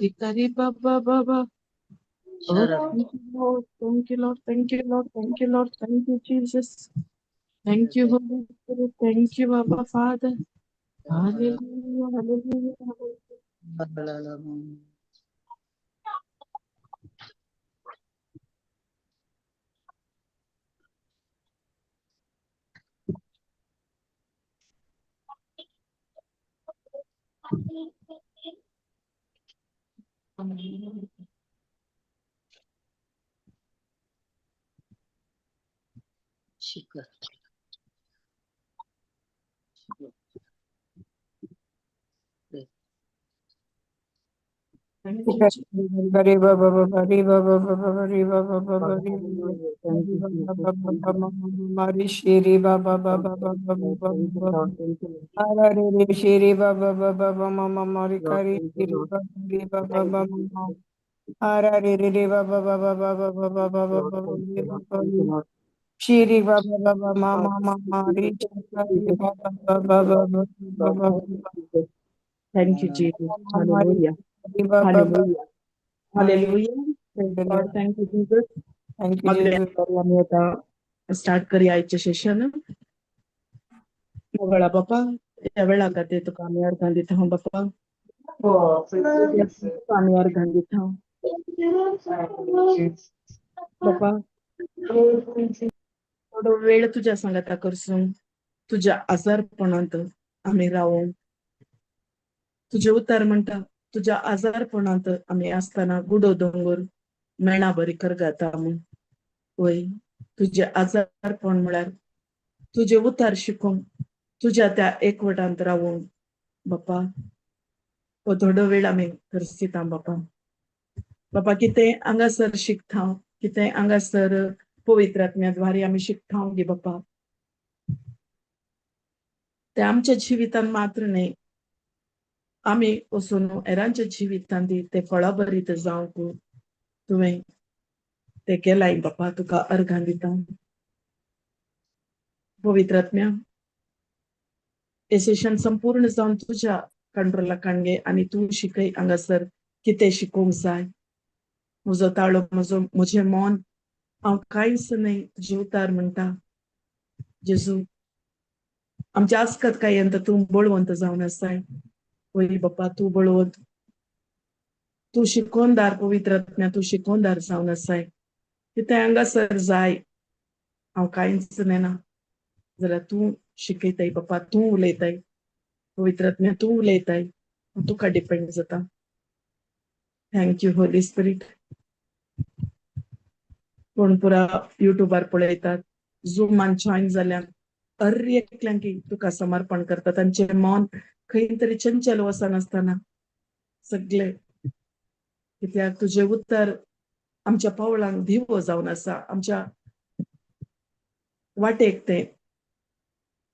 Rikari Baba Baba. Oh, thank you, Lord. Thank you, Lord. Thank you, Lord. Thank you, Lord. Thank you, Jesus. Thank you, Holy Spirit. Thank you, Abba Father. Hallelujah. Hallelujah. Hallelujah. Thank you, Jesus. Bari baba bari baba bari baba bari Hallelujah. Thank you, Jesus. Thank you, mari shiri baba Lord. baba baba Thank you, baba Lord. Thank you, Lord. Arare shiri baba baba mama mari Lord. kari Thank you, shiri Lord. baba baba Thank you, mama Jesus. Arare baba baba baba baba baba Lord. Thank you, Lord. baba Thank you, Lord. Shiri baba baba Lord, mama thank you, mama Jesus. ri Thank you, shiri Jesus. baba Thank baba you, Lord. baba Lord, baba thank you, Jesus. Thank you, Jesus. mama ri Hallelujah. baba baba Hallelujah. Hallelujah. Praise God. Thank you, Jesus. Thank you, मागीर Jesus. आमी आतां start करया आयचें सेशन. मोगळा बापा, ह्या वेळा खातीर तुका आमी अर्घां दिता बापा. तुका आमी अर्घां दिता बापा. थोडो वेळ तुज्या सांगाता करसून तुज्या आजारपणांत आमी रावूं. तुजें उतर म्हणटा तुज्या आजारपणांत आमी आसतना गुडो दोंगर मेणा बरी करगाता म्हूण. वय, तुजें आजारपण म्हळ्यार तुजें उतार शिकूंक तुज्या त्या एकवटांत रावूंक बापा. हो थोडो वेळ आमी खर्चिता बापा. बापा कितें हांगासर शिकता, कितें हांगासर पवित्र आत्म्या द्वारे आमी शिकता गे बापा, ते आमच्या जिवितान मात्र न्हय, आमी वचून हेरांच्या जिवितान ते फळाभरीत जावंक तुवें ते केलाय बापा. तुका अर्घां दिता. पवित्र आत्म्या, हे सेशन संपूर्ण जावन तुज्या कंट्रोला काणगे आनी तूं शिकय हांगासर कितें शिकोवंक जाय. म्हजो ताळो, म्हजो म्हजें मन, हांव कांयच न्हय. तुजें उतार म्हणटा जेजू, आमच्या आस्कत काय तूं बळवंत जावन आसाय. वय बापा, तूं बळवंत, तूं शिकोवणदार. पवित्र आत्म्या, तूं शिकोवणदार जावन आसाय. कितें हांगासर जाय हांव कांयच नेना, जाल्यार तूं शिकयताय बापा, तूं उलयताय. पवित्र आत्म्या, तूं उलयताय, हांव तुका डिपेंड जाता. Thank you Holi spirit. कोण पुरा युट्यूबार पळयतात, झुमान जॉईन जाल्यान हर एकल्यांक तुका समर्पण करता. तांचें मन खंय तरी चंचल वचनासतना सगळे, कित्याक तुजें उतर आमच्या पावलांक दिवो जावन आसा, आमच्या वाटेक तें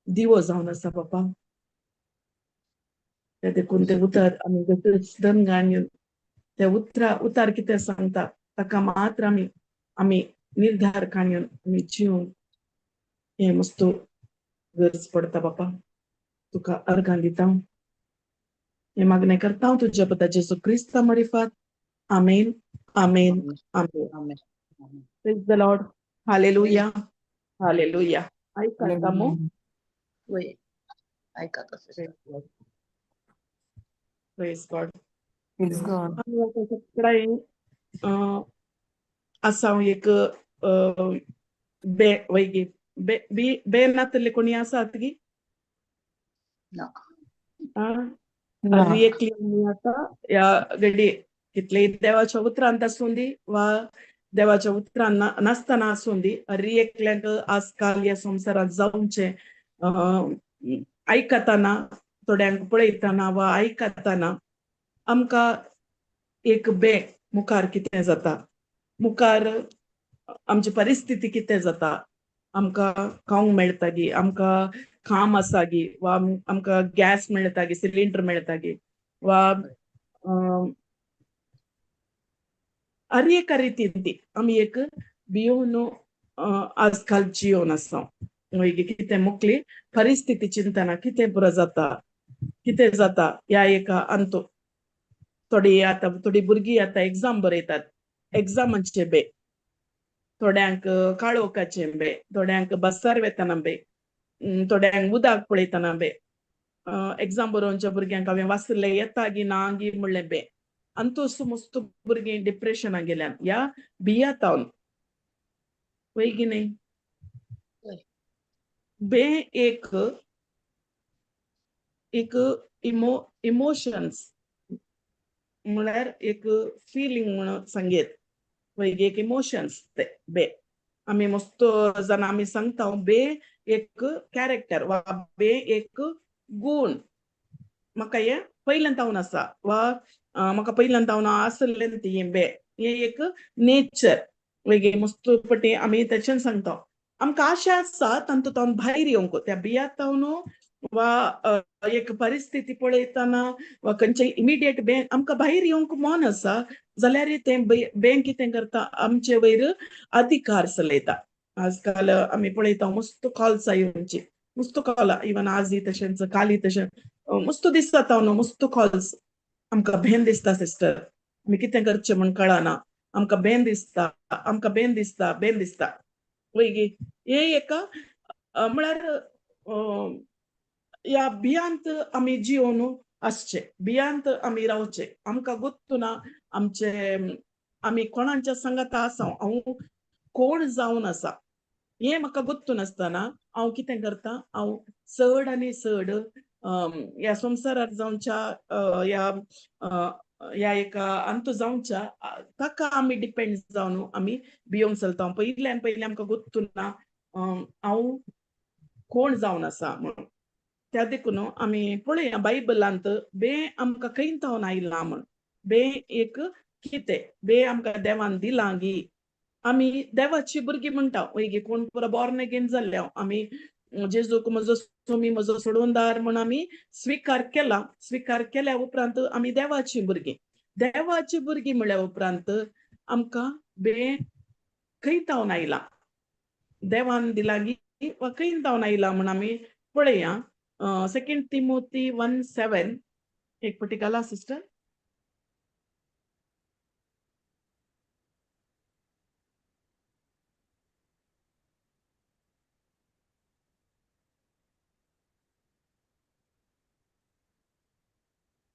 दिवो जावन आसा बापा. ते देखून तें उतर आमी दनगान घेवन ते उतरा उतार कितें सांगता ताका मात्र आमी आमी निर्धार काडून आमी जिवन हें मस्त गरज पडटा बापा. तुका अर्घां दिता. हें मागणें करता तुज्या पदा जेजू क्रिस्ता मारिफात. आमेन, आमेन, आमेन. Praise the Lord. Hallelujah, hallelujah. आयकता मो? वय, आयकता sister. Praise God. Praise God. आमी आतां सगळ्यांनी आसा एक बे वैगी बे बी बे नातले कोणी आसात की ना. ना. एकली आमी आतां ह्या घडये कितलेय देवाच्या उतरांत आसूं दी वा देवाच्या उतरान नासतना आसूं दी, हर एकल्यांक आजकाल ह्या संवसारांत जावचें आयकतना, थोड्यांक पळयतना वा आयकतना आमकां एक बे मुखार कितें जाता, मुखार आमची परिस्थिती कितें जाता, आमकां खावंक मेळटा गी, आमकां काम आसा गी, वा आमकां गॅस मेळटा गी, सिलिंडर मेळटा गी, वा हर एका रितीन ती आमी एक भियोवन आजकाल जियोन आसा. मागीर कितें मुखली परिस्थिती चिंतना कितें पुरो जाता, कितें जाता ह्या एका अंतू. थोडी आतां थोडी भुरगीं आतां एग्जाम बरयतात, एग्जामाचे बे, थोड्यांक काळोखाचे बे, थोड्यांक बसार वेतना बे, थोड्यांक उदक पळयतना बे. एग्जाम बरोवच्या भुरग्यांक हांवें वाचलें येता गी ना गी म्हणलें बे. अंतूस मस्त भुरगीं डिप्रेशनाक गेल्यान ह्या भियेतावन, वय की न्ही? बे एक एक इमोशन्स म्हळ्यार एक फिलींग म्हणून सांगयेत, वय, एक इमोशन्स ते बे. आमी मस्त जाणां आमी सांगता बे एक कॅरेक्टर वा बे एक गूण. म्हाका हें पयल्यान तावन आसा वा म्हाका पयल्यान तावन आसलें ती हें बे, हें एक नेचर वय. मस्त पटी आमी तेच्यान सांगता आमकां आशा आसा तांतूं तावन भायर येवंक, त्या बियात तावन वा एक परिस्थिती पळयतना वा खंयचेय इमिडिएट बे आमकां भायर येवंक मन आसा जाल्यार तें बँक कितें करता, आमचे वयर अधिकार चलयता. आजकाल आमी पळयता मस्त कॉल्स येवची, मस्त कॉल, इवन आजय तशेंच कालय तशें मस्त दिसता न्हू, मस्त कॉल्स. आमकां भेन दिसता सिस्टर, आमी कितें करचें म्हण कळना, आमकां बेन दिसता, आमकां बेन दिसता, बेन दिसता, वय गी? हे एका म्हळ्यार ह्या भियांत आमी जियोन आसचे, भियांत आमी रावचे. आमकां गोत्तू ना आमचे आमी कोणाच्या सांगाता आसा, हांव कोण जावन आसा हें म्हाका गोत्तू नासतना हांव कितें करता, हांव चड आनी चड ह्या संवसारार जावच्या ह्या ह्या एका अंतू जावच्या ताका आमी डिपेंड जावन आमी भियोंक चलता. पयल्यान पयलीं आमकां गोत्तू ना हांव कोण जावन आसा म्हणून. त्या देखून आमी पळया बायबलांत बे आमकां खंय तावन आयलां म्हण, बे एक कितें बे आमकां देवान दिलां गी. आमी देवाची भुरगीं म्हणटा, वय गी? कोण पुरो बॉर्न अगेन जाल्ले आमी जेजूक म्हजो स्वामी म्हजो सोडवणदार म्हूण आमी स्विकार केला. स्विकार केल्या उपरांत आमी देवाची भुरगीं. देवाची भुरगीं म्हणल्या उपरांत आमकां बे खंय तावन आयलां, देवान दिलां गी वा खंय तावन आयलां म्हूण आमी पळया. सेकंड तिमोती 1:7 एक पटी घाला सिस्टर.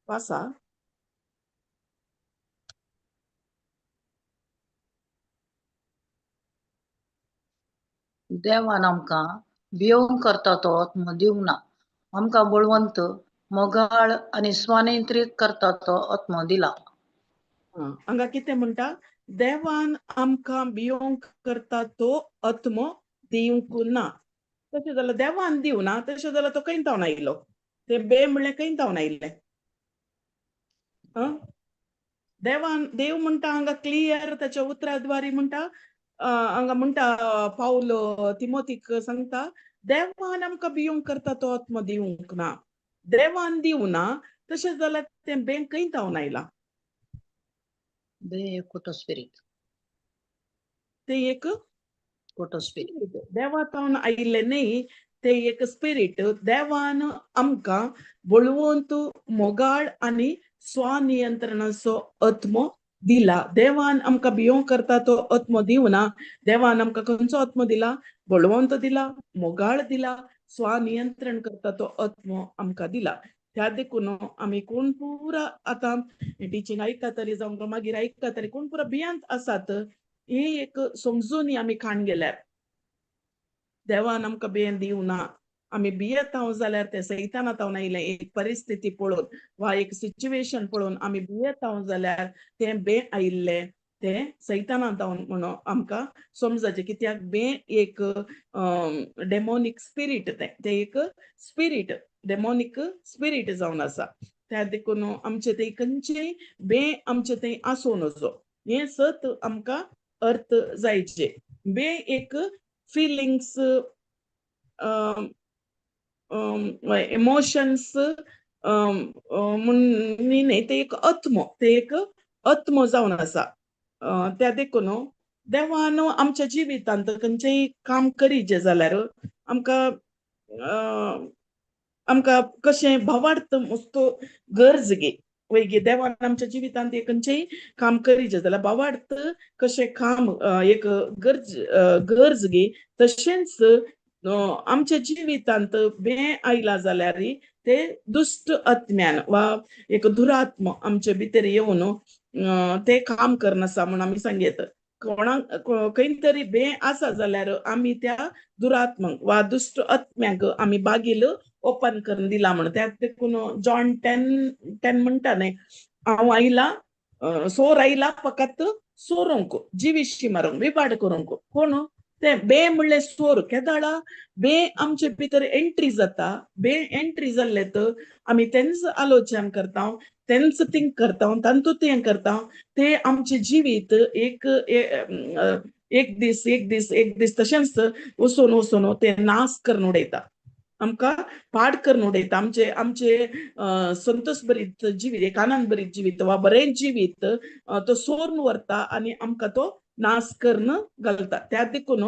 वाचा. देवान आमकां भियोवंक करता तो आत्मो दिवंक ना, आमकां बळवंत, मोगाळ आनी स्वनियंत्रीत करता तो आत्मो दिला. हांगा कितें म्हणटा, देवान आमकां भियोवंक करता तो आत्मो दिवंक ना. तशें जाल्यार देवान दिवना, तशें जाल्यार तो खंय तावन आयलो? ते बे म्हणल्यार खंय तावन आयिल्लें? देवान, देव म्हणटा हांगा क्लियर ताच्या उतरा द्वारी म्हणटा, हांगा म्हणटा पावल तिमोतीक सांगता, देवान आमकां भियोवंक करता तो आत्मो दिवंक ना. देवान दिवना तशें जाल्यार तें बँक खंय तावन आयलां? बे एक खोटो स्पिरीट. तें एक खोटो स्पिरीट. देवा तावन आयिल्लें न्ही, तें एक स्पिरीट. देवान आमकां बळवंत, मोगाळ आनी स्वनियंत्रणाचो आत्मो दिला. देवान आमकां भियोवंक करता तो आत्मो दिवना. देवान आमकां खंयचो आत्मो दिला? बळवंत दिला, मोगाळ दिला, स्वनियंत्रण करता तो आत्मो आमकां दिला. त्या देखून आमी कोण पुरा आतां टिचींग आयकतली जावं मागीर आयकतली कोण पुरा भियांत आसात ही एक समजून आमी खाण गेल्यार देवान आमकां भियेन दिवना. आमी भियेता जाल्यार ते सैताना तावन आयलें. एक परिस्थिती पळोवन वा एक सिच्युएशन पळोवन आमी भियेता जाल्यार तें बे आयिल्लें तें सैताना तावन म्हणून आमकां समजाचें. कित्याक बे एक डेमोनीक स्पिरीट, तें तें एक स्पिरीट, डेमोनीक स्पिरीट जावन आसा. त्या देखून आमचे थंय खंयचेय बे आमचे थंय आसूं नजो, हें सत आमकां अर्थ जायचे. बे एक फिलिंग्स, इमोशन्स म्हूण न्ही, ते एक आत्मो, ते एक आत्मो जावन आसा. त्या देखून देवान आमच्या जिवितांत खंयचेय काम करीचें जाल्यार आमकां आमकां कशें भावार्थ मस्तो गरज गे. वैगी देवान आमच्या जिवितांत एक खंयचेय काम करीचे जाल्यार भावार्थ कशें काम एक गरज गरज गे, तशेंच आमच्या जिवितांत बें आयला जाल्यार ते दुश्ट आत्म्यान वा एक दुरात्म आमचे भितर येवन ते काम करनासा म्हूण आमी सांगयत. कोणाक खंय तरी बें आसा जाल्यार आमी त्या दुरात्मक वा दुश्ट आत्म्यांक आमी बागील ओपन करून दिला म्हण. त्या देखून जॉन 10:10 म्हणटा न्ही, हांव आयला सोर आयला फकत सोरोंक, जिविशी मारूंक, विबाड करूंक. कोण ते बे म्हणले सोर केदाळा बे आमचे भितर एंट्री जाता. बे एंट्री जाल्ले तर आमी तेंच आलोचन करता, तेंच थिंक करता, तांतूत हें करता, ते आमचे जिवीत एक एक दीस एक दीस एक दीस तशेंच वचून वचून ते नाश करून उडयता, आमकां पाड करून उडयता. आमचे आमचे संतोष भरीत जिवीत, एक आनंद भरीत जिवीत वा बरें जिवीत तो सोरून व्हरता आनी आमकां तो नाश करून घालता. त्या देखून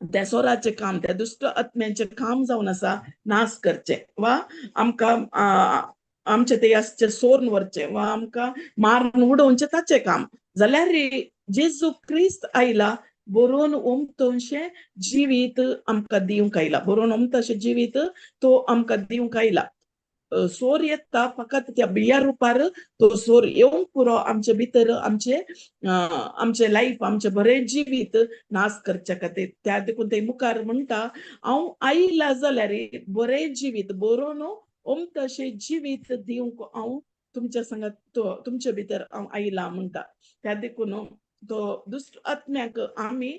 त्या सोराचें काम, त्या दुश्ट आत्म्यांचें काम जावन आसा नाश करचें वा आमकां आमचे ते आसचे सोरून व्हरचें वा आमकां मारून उडोवचें ताचें काम. जाल्यार जेजू क्रिस्त आयला बरोवन ओमतशें जिवीत आमकां दिवंक आयला, बरोवन ओमतशें जिवीत तो आमकां दिवंक आयला. सोर येता फकत त्या बिया रुपार तो सोर येवंक पुरो आमचे भितर आमचे आमचे लायफ, आमचें बरें जिवीत नाश करच्या खातीर. त्या देखून ते मुखार म्हणटा, हांव आयला जाल्यार बरें जिवीत बरोवन ओमतशें जिवीत दिवंक हांव तुमच्या संगात तुमचे भितर हांव आयला म्हणटा. त्या देखून तो दुश्ट आत्म्याक आमी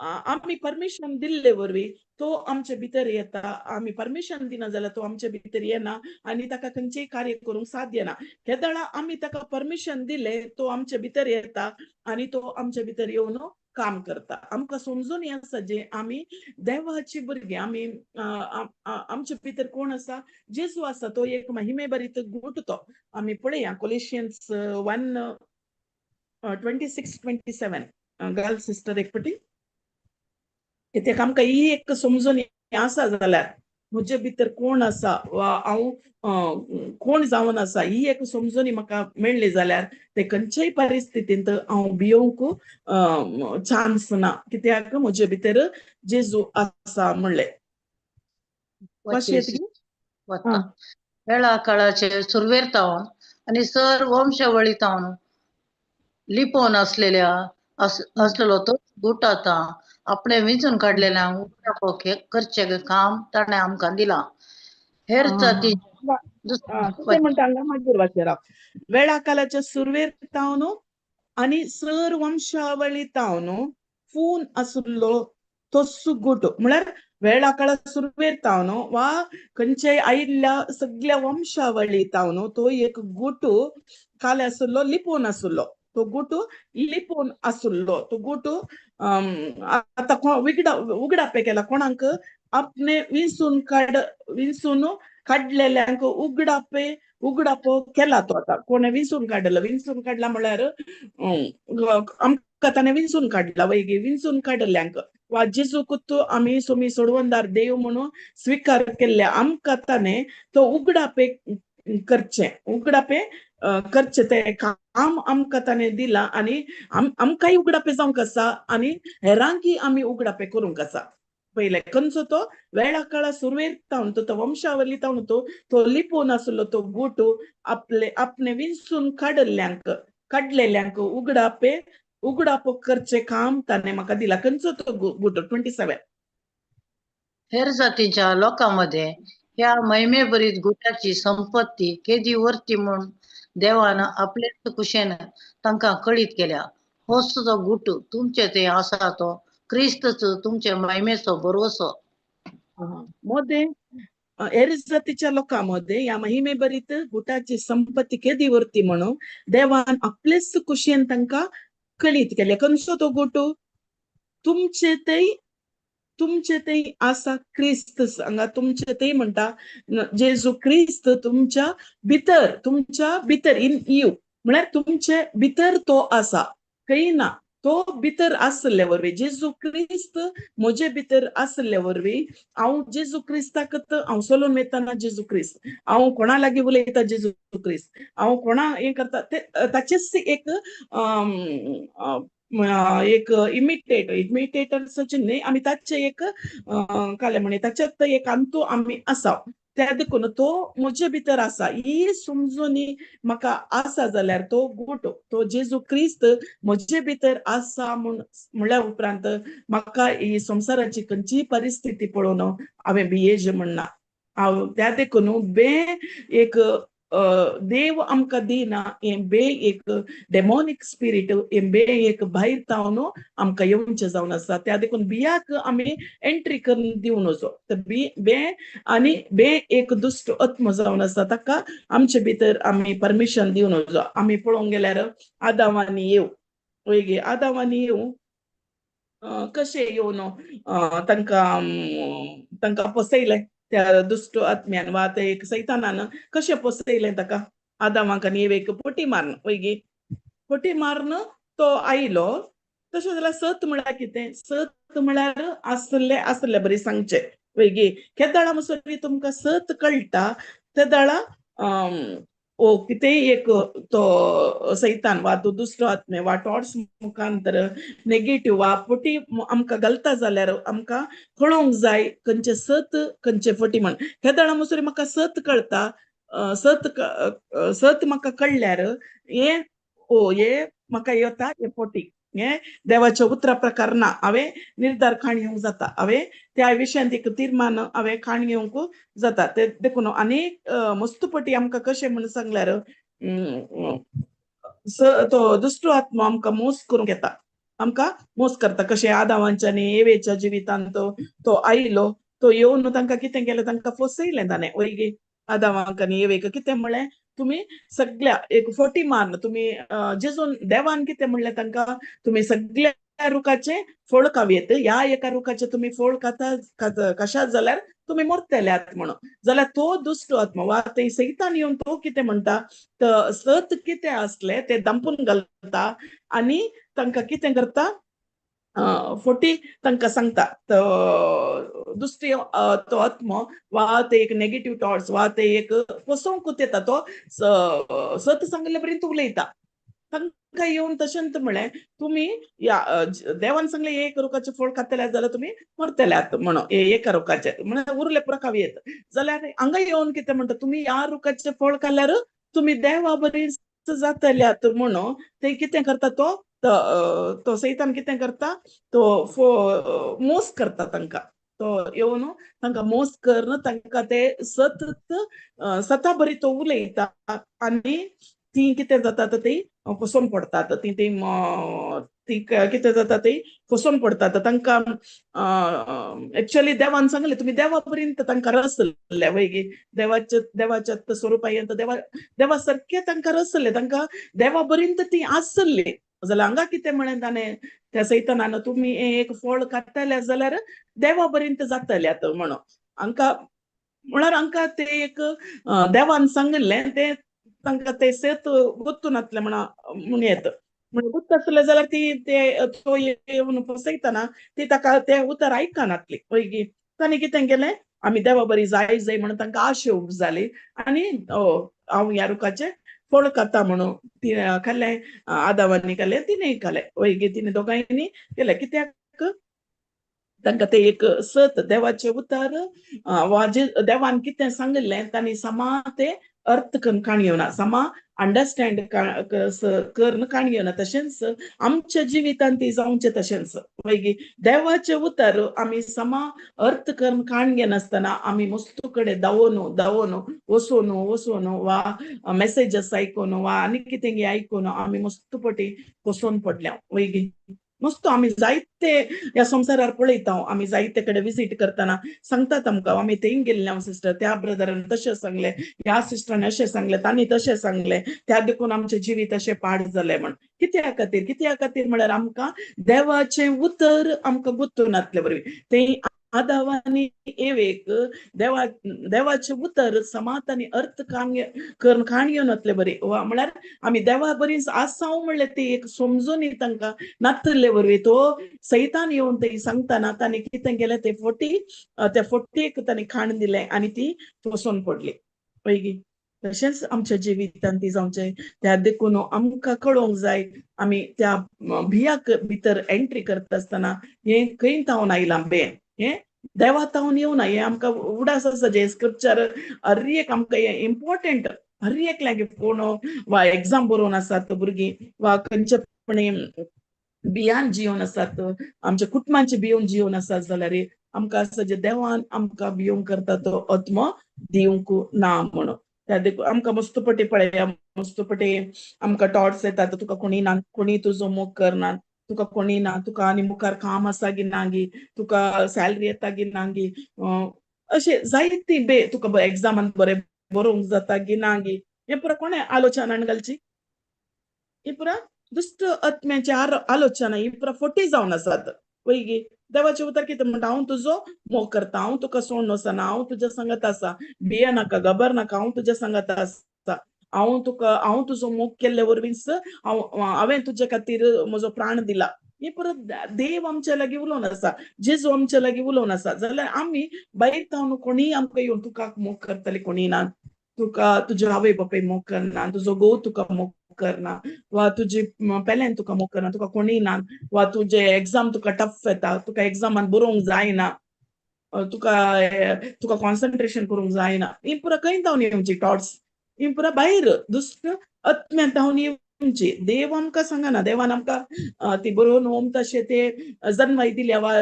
आमी परमिशन दिल्ले वरवीं तो आमचे भितर येता. आमी परमिशन दिना जाल्यार तो आमचे भितर येना आनी ताका खंयचेय कार्य करूंक साध्य ना. केदळा आमी ताका परमिशन दिले तो आमचे भितर येता आनी तो आमचे भितर येवन काम करता. आमकां समजून आसा जे आमी देवाची भुरगीं, आमी आमचे भितर कोण आसा, जेजू आसा, तो एक महिमे भरीत गूट तो. आमी पळया कोलेशियन्स 1:26-27 गाल सिस्टर एक पटी, कित्याक आमकां ही एक समजून आसा जाल्यार म्हजे भितर कोण आसा वा हांव कोण जावन आसा ही एक समजून म्हाका मेळ्ळी जाल्यार ते खंयच्याय परिस्थितींत हांव भियोवंक चान्स ना, कित्याक म्हजे भितर जेजू आसा म्हणलें. वेळा काळाचे सुरवेर तावन आनी सर वंशावळी तावन लिपोवन असलेल्या असलेलो तो गुट आतां आपणे विंचून काडलेल्या करचे काम ताणें आमकां दिलां. हेर जाती म्हणटा मागीर वाचेरा वेळा काळाच्या सुरवेर तावन आनी सर वंशावळी तावन फून आसलो तो सुगूट म्हळ्यार वेळा काळा सुरवेर तावन वा खंयच्याय आयिल्ल्या सगळ्या वंशावळी तावन तो एक गुट काल आसलो, लिपोवन आसलो, तो गुट लिपोवन आसलो. तो गुट आतां उगडापे केला कोणाक, आपणे विंचून विंचून काडलेल्यांक उगडापे उगडापो केला तो. आतां कोणें विंचून काडलो, विंचून काडला म्हळ्यार आमकां ताणें विंचून काडला वैगी, विंचून काडल्यांक वा जेजूक आमी सोमी सोडवणदार देव म्हणून स्विकार केल्ल्या आमकां ताणें तो उगडापे करचें, उगडापे करचें तें काम आमकां ताणें दिलां आनी आमकांय उगडापे जावंक आसा आनी हेरांकय आमी उगडापे करूंक आसा. पयलें खंयचो तो वेळा काळा सुरवेर तावन तो वंशावली तावन तो तो लिपोवन आसलो तो गुट आपले आपणे विंचून काडल्ल्यांक काडलेल्यांक उगडापे उगडापो करचें काम ताणें म्हाका दिला. खंयचो तो गुट 27. हेर जातीच्या लोकां मदें ह्या महिमेभरीत गुटाची संपत्ती केदी वर्ती म्हूण देवान आपलेच कुशेन तांकां कळीत केल्या. होच तो गुट तुमचे ते आसा तो क्रिस्तच तुमचे महिमेचो भरवसो. मोदें हेर जातीच्या लोकां मदें ह्या महिमेभरीत गुटाची संपत्ती केदी वर्ती म्हणून देवान आपलेच कुशेन तांकां कळीत केले. खंयचो तो गुट, तुमचे ते तुमचे ते आसा क्रिस्त. हांगा तुमचे ते म्हणटा जेजू क्रिस्त तुमच्या भितर, तुमच्या भितर इन you म्हळ्यार तुमचे भितर तो आसा, खंय ना. तो भितर आसले वरवीं, जेजू क्रिस्त म्हजे भितर आसले वरवीं हांव जेजू क्रिस्ताक हांव चलून वयतना जेजू क्रिस्त, हांव कोणा लागीं उलयता जेजू क्रिस्त, हांव कोणा हें करता ते ताचेच एक एक इमिटेटर्साचे न्हय, आमी ताचे एक काले म्हणे ताच्यात एक अंतू आमी आसा. त्या देखून तो म्हजे भितर आसा ही समजूनी म्हाका आसा जाल्यार तो गुट, तो जेजू क्रिस्त म्हजे भितर आसा म्हूण म्हणल्या उपरांत म्हाका ही संवसाराची खंयचीय परिस्थिती पळोवन हांवें भियेज म्हणना. हांव त्या देखून बे एक देव आमकां दिना हें बे एक डेमोनीक स्पिरीट, हें बे एक भायर तावन आमकां येवचें जावन आसा. त्या देखून बियाक आमी एंट्री करून दिवन वचो. तर बे आनी बे एक दुश्ट आत्मो जावन आसा, ताका आमचे भितर आमी परमिशन दिवन वचो. आमी पळोवंक गेल्यार आदांव आनी येव, वय आदांव आनी येव कशें येवन तांकां तांकां फसयलें त्या दुश्ट आत्म्यान वा ते एक सैतानान कशें फसयलें ताका आदामाक आनी एवेक पोटी मारून, वय पोटी मारून तो आयलो. तशें जाल्यार सत म्हळ्यार कितें? सत म्हळ्यार आसले आसले बरी सांगचें वय. केदाळा मुसरी तुमकां सत कळटा तेदाळा ओ कितेंय एक तो सैतान वा तो दुसरो आत्मे वा टॉट्स मुखांतर नेगेटीव वा फटी आमकां घालता जाल्यार आमकां कळोंक जाय खंयचें सत खंयचें फटी म्हण. केदाळा मुसरी म्हाका सत कळटा, सत सत म्हाका कळ्ळ्यार हें ओ हें म्हाका येता हें फटी, हें देवाच्या उतरा प्रकार ना, हांवें निर्धार खाण घेवंक जाता, हांवें त्या विशयांत एक तीर्मान हांवें खाण घेवंक जाता. ते देखून आनी मस्त पटी आमकां कशें म्हण सांगल्यार तो दुसरो आत्मो आमकां मोस करूंक येता, आमकां मोस करता. कशें आदावांच्या आनी एवेच्या जिवितांत तो आयलो, तो येवन तांकां कितें केलें, तांकां फसयलें ताणें वय. आदावांक आनी एवेक कितें म्हणलें, तुमी सगळ्या एक फटी मारून तुमी जेजून देवान कितें म्हणलें तांकां, तुमी सगळ्या रुखाचें फळ खावयेत, ह्या एका रुखाचें तुमी फळ खाता कशात जाल्यार तुमी मरतल्यात म्हणून. जाल्यार तो दुश्ट आत्मा वा ते सैतान येवन तो कितें म्हणटा, सत कितें आसलें तें दंपून घालता आनी तांकां कितें करता, फटी तांकां सांगता. दुसरी तो आत्मो वा ते एक नेगेटीव थॉट्स वा ते एक फसोवंकूच येता, तो सत सांगिल्ले पर्यंत उलयता. तांकां येवन तशेंच म्हणलें तुमी ह्या देवान सांगलें एक रुखाचें फळ खातले जाल्यार तुमी मरतल्यात म्हणून, एका रुखाचें म्हणल्यार उरले पुरो खावयेत. जाल्यार हांगा येवन कितें म्हणटा, तुमी ह्या रुखाचें फळ खाल्यार तुमी देवा बरी जातल्यात म्हणून. ते कितें करता, तो तो सैतान कितें करता, तो मोस करता तांकां, तो येवन तांकां मोस करून तांकां ते सत सता बरी तो उलयता आनी ती कितें जाता ती फसोवन पडटात, ती ती ती कितें जाता ती फसोवन पडटात. तांकां एक्चुअली देवान सांगलें तुमी देवा पर्यंत तांकां रसले वय, देवाच्या देवाच्या स्वरुपा देवा देवा सारकें तांकां रसले, तांकां देवा पर्यंत ती आसली. जाल्यार हांगा कितें म्हणलें ताणें त्या सैतानान, तुमी एक फळ खातले जाल्यार देवा पर्यंत जातल्यात म्हणून. हांकां म्हळ्यार हांकां ते एक देवान सांगिल्लें तें तांकां ते सेत गोत्तू नातलें म्हण येत म्हणजे गुत्त आसलें जाल्यार ती ते तो येवन फसयतना ती ताका ते उतर आयकनातली वय. ताणें कितें केलें, आमी देवा बरी जाय जाय म्हणून तांकां आशे उब जाली आनी हांव ह्या रुखाचें फळ खाता म्हणून ती खालें, आदावांनी खालें, तिणें खालें वय. तिणें दोगांयनी केलें कित्याक तांकां ते एक सत देवाचें उतर वा जे देवान कितें सांगिल्लें तांणी समा ते अर्थ करून काण घेवना, समा अंडरस्टँड करून काण घेवना. तशेंच आमच्या जिवितांत ती जावचें तशेंच मागीर देवाचें उतर आमी समा अर्थ करून काण घेनासतना आमी मस्तू कडेन धांवोन धांवोन वचोन वचोन वा मेसेजीस आयकून वा आनी कितें आयकून आमी मस्त पटी फसोवन पडल्या वयगी. मस्त आमी जायते ह्या संवसारार पळयता, आमी जायते कडेन विजीट करतना सांगतात आमकां, आमी थंय गेल्ले हांव सिस्टर, त्या ब्रदरान तशें सांगलें, ह्या सिस्टरान अशें सांगलें, तांणी तशें सांगलें, त्या देखून आमचें जिवीत अशें पाड जालें म्हण. कित्या खातीर, कित्या खातीर म्हळ्यार आमकां देवाचें उतर आमकां गुत्तून नातले वरवीं तें आदाव आनी एवेक देवा देवाचें उतर समात आनी अर्थ कान करून खाण घेवन वतले बरी, वा म्हळ्यार आमी देवा बरी आसाव म्हणलें ती एक समजून तांकां नातल्ले वरवीं तो सैतान येवन ते सांगतना तांणी कितें केलें, ते फोटी त्या फोटीक तांणी खाण दिलें आनी ती फसोवन पडली. पळय तशेंच आमच्या जिवितांत ती जावचें. त्या देखून आमकां कळोवंक जाय आमी त्या भियाक भितर एंट्री करता आसतना हें खंय तावन आयलां बें, हें देवा तावन येवना. हें आमकां उडास आसा जें स्क्रिप्चर हर एक आमकां हें इम्पॉर्टंट, हर एकल्याक कोण वा एग्जाम बरोवन आसात भुरगीं वा खंयचेपणी बियान जिवन आसात, आमच्या कुटुंबांचे बियोन जिवन आसात जाल्यार आमकां आसा जे देवान आमकां बियोंक करता तो आत्मो दिवंक ना म्हणून. त्या देखून आमकां मस्तपटी पळया, मस्तपटी आमकां टॉट्स येतात, तुका कोणी ना, कोणी तुजो मोग करना, तुका कोणी ना, तुका आनी मुखार काम आसा गी ना गी, तुका सॅलरी येता गी ना गी, अशें जायती बे तुका एग्जामान बरें बरोवंक जाता गी ना गी, हें पुरा कोणें आलोचनान घालची, ही पुरा दुश्ट आत्म्याची आलोचना, ही पुरा फोटी जावन आसात. पळय गी देवाचें उतर कितें म्हणटा, हांव तुजो मोग करता, हांव तुका सोडून वचना, हांव तुज्या सांगत आसा, भिये नाका, घबर नाका, हांव तुज्या सांगत आसा, हांव तुका हांव तुजो मोग केल्ले वरवींच हांव हांवें तुजे खातीर म्हजो प्राण दिला. ही परत देव आमच्या लागीं उलोवन आसा, जेजू आमच्या लागीं उलोवन आसा. जाल्यार आमी भायर तावन कोणीय आमकां येवन तुका मोग करतले कोणी ना, तुका तुज्या आवय बापाय मोग करना, तुजो घोव तुका मोग करना, वा तुजी पेल्यान तुका मोग करना, तुका कोणीय ना, वा तुजे एग्जाम तुका टफ येता, तुका एग्जामान बरोवंक जायना, तुका तुका कॉन्सन्ट्रेशन करूंक जायना, ही पुरा खंय तावन येवची टॉट्स, ही पुरा भायर दुश्ट आत्म्यान तावन येवची. देव आमकां सांगना, देवान आमकां ती बरोवन ओम तशें ते जनवाय दिल्या वा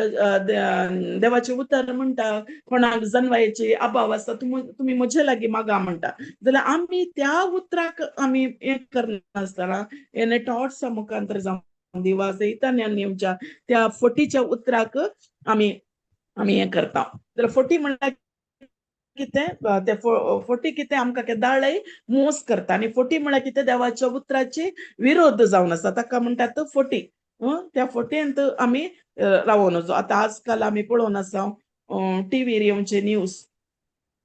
देवाचें उतर म्हणटा कोणाक जनवायेची अभाव आसता तुमी म्हजे लागीं मागा म्हणटा, जाल्यार आमी त्या उतराक आमी हें करनासतना हें टॉट्सा मुखांतर जावन दी वा सैतान्यान येवच्या त्या फटीच्या उतराक आमी आमी हें करता. जाल्यार फटी म्हणल्यार कितें, ते फोटी कितें आमकां केदाळय मोस करता, आनी फोटी म्हळ्यार कितें देवाच्या उतराची विरोध जावन आसा, ताका म्हणटात फोटी. त्या फोटयेंत आमी रावोन वचो. आतां आजकाल आमी पळोवन आसा टिवीर येवचे न्यूज,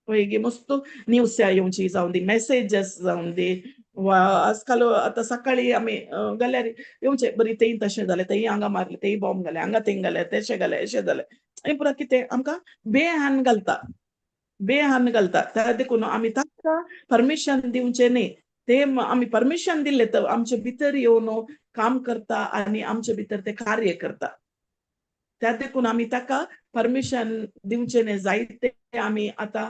पळय गी मस्त न्यूज येवची जावन दी, मॅसेजीस जावन दी, वा आजकाल आतां सकाळी आमी गेल्यार येवचे बरी तेय तशें जालें, तेय हांगा मारले, तेय बॉम्ब घाले, हांगा थंय घाले, तशें घालें, अशें जालें, हें पुरा कितें आमकां बेहान घालता, बेहान घालता. त्या देखून आमी ताका परमिशन दिवचें न्ही. ते आमी परमिशन दिल्लें तर आमचे भितर येवन काम करता आनी आमचे भितर ते कार्य करता. त्या देखून आमी ताका परमिशन दिवचें न्ही. जायते आमी आतां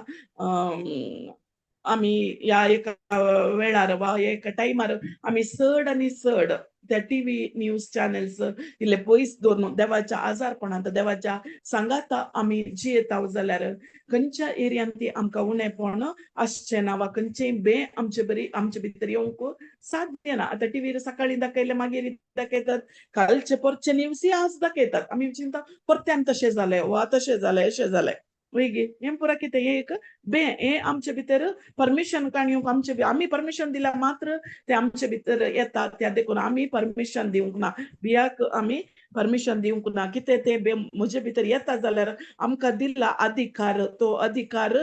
आमी ह्या एका वेळार वा एका टायमार आमी चड आनी चड त्या टीव्ही न्यूज चॅनल्स इल्ले पयस दवरून देवाच्या आजारपणांत देवाच्या सांगाता आमी जियेता जाल्यार खंयच्या एरियान ती आमकां उणेपण आसचें ना वा खंयचेय बे आमचे बरी आमचे भितर येवंक साध्य ना. आतां टिवीर सकाळीं दाखयलें, मागीर दाखयतात, कालचे परचे न्यूजय आज दाखयतात. आमी चिंता परत्यान तशें जालें वा तशें जालें, अशें जालें. वयगी हें पुरा कितें हें एक बे हें आमचे भितर परमिशन काण येवंक आमचे आमी परमिशन दिल्या मात्र ते आमचे भितर येता. त्या देखून आमी परमिशन दिवंक ना, बियाक आमी परमिशन दिवंक ना. कितें ते बे म्हजे भितर येता जाल्यार आमकां दिला अधिकार, तो अधिकार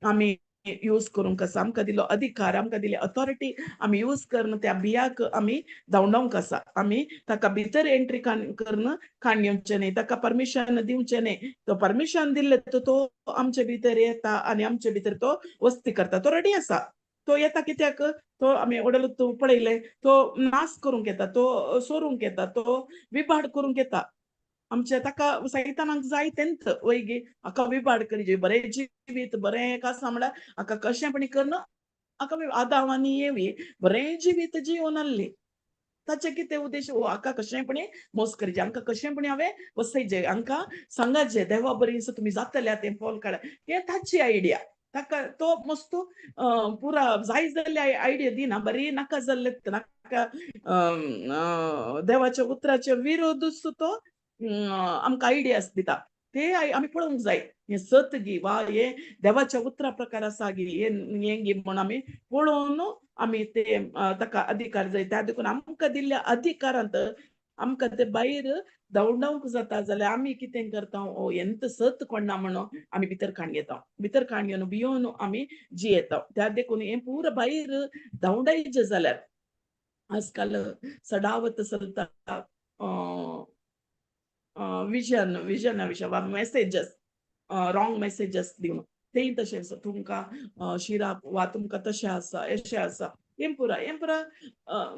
आमी यूज करूंक आसा. आमकां दिलो अधिकार, आमकां दिली ऑथॉरिटी आमी यूज करून त्या बियाक आमी धांवडावंक आसा. आमी ताका भितर एंट्री करून काण येवचें न्ही, ताका परमिशन दिवचें न्ही. तो परमिशन दिल्लें तर तो आमचे भितर येता आनी आमचे भितर तो वस्ती करता. तो रेडी आसा, तो येता कित्याक, तो आमी वडल पळयलें, तो नाश करूंक येता, तो सोरूंक येता, तो विभाड करूंक येता. आमच्या ताका सैतानाक जाय तेंच वयगी हाका विभाड करीजे, बरें जिवीत बरें एक आसा म्हळ्यार हाका कशेंपणी करून हाका आदाव आनी येवी बरें जिवीत जिवन आहली. ताचें कितें उद्देश, हो हाका कशेंपणी मोस करीजे, हांकां कशेंपणी हांवें वसयचे, हांकां सांगाचे देवा बरी तुमी जातले तें फॉल काडा, हें ताची आयडिया. ताका तो मस्त पुरा जाय जाल्ले आयडिया दिना, बरी नाका जाल्ले नाका देवाच्या उतराचे विरोधूच तो आमकां आयडियाज दिता. ते आमी पळोवंक जाय हें सत गी वा हें देवाच्या उतरा प्रकार आसा गी हें गी म्हूण आमी पळोवन आमी ते ताका अधिकार जाय. त्या देखून आमकां दिल्ल्या अधिकारांत आमकां ते भायर धांवडावंक जाता जाल्यार आमी कितें करता, ओ एंत सत कोण्णा म्हणून आमी भितर काण घेता, भितर काण घेवन भियोन आमी जियेता. त्या देखून हें पुरो भायर धांवडायचें जाल्यार आजकाल सडावत चलता विजन, विजना विशय वा मेसेजस, रॉंग मेसेजस दिवन तेय तशें आसा. तुमकां शिराप वा तुमकां तशें आसा अशें आसा, हें पुरा हें पुरा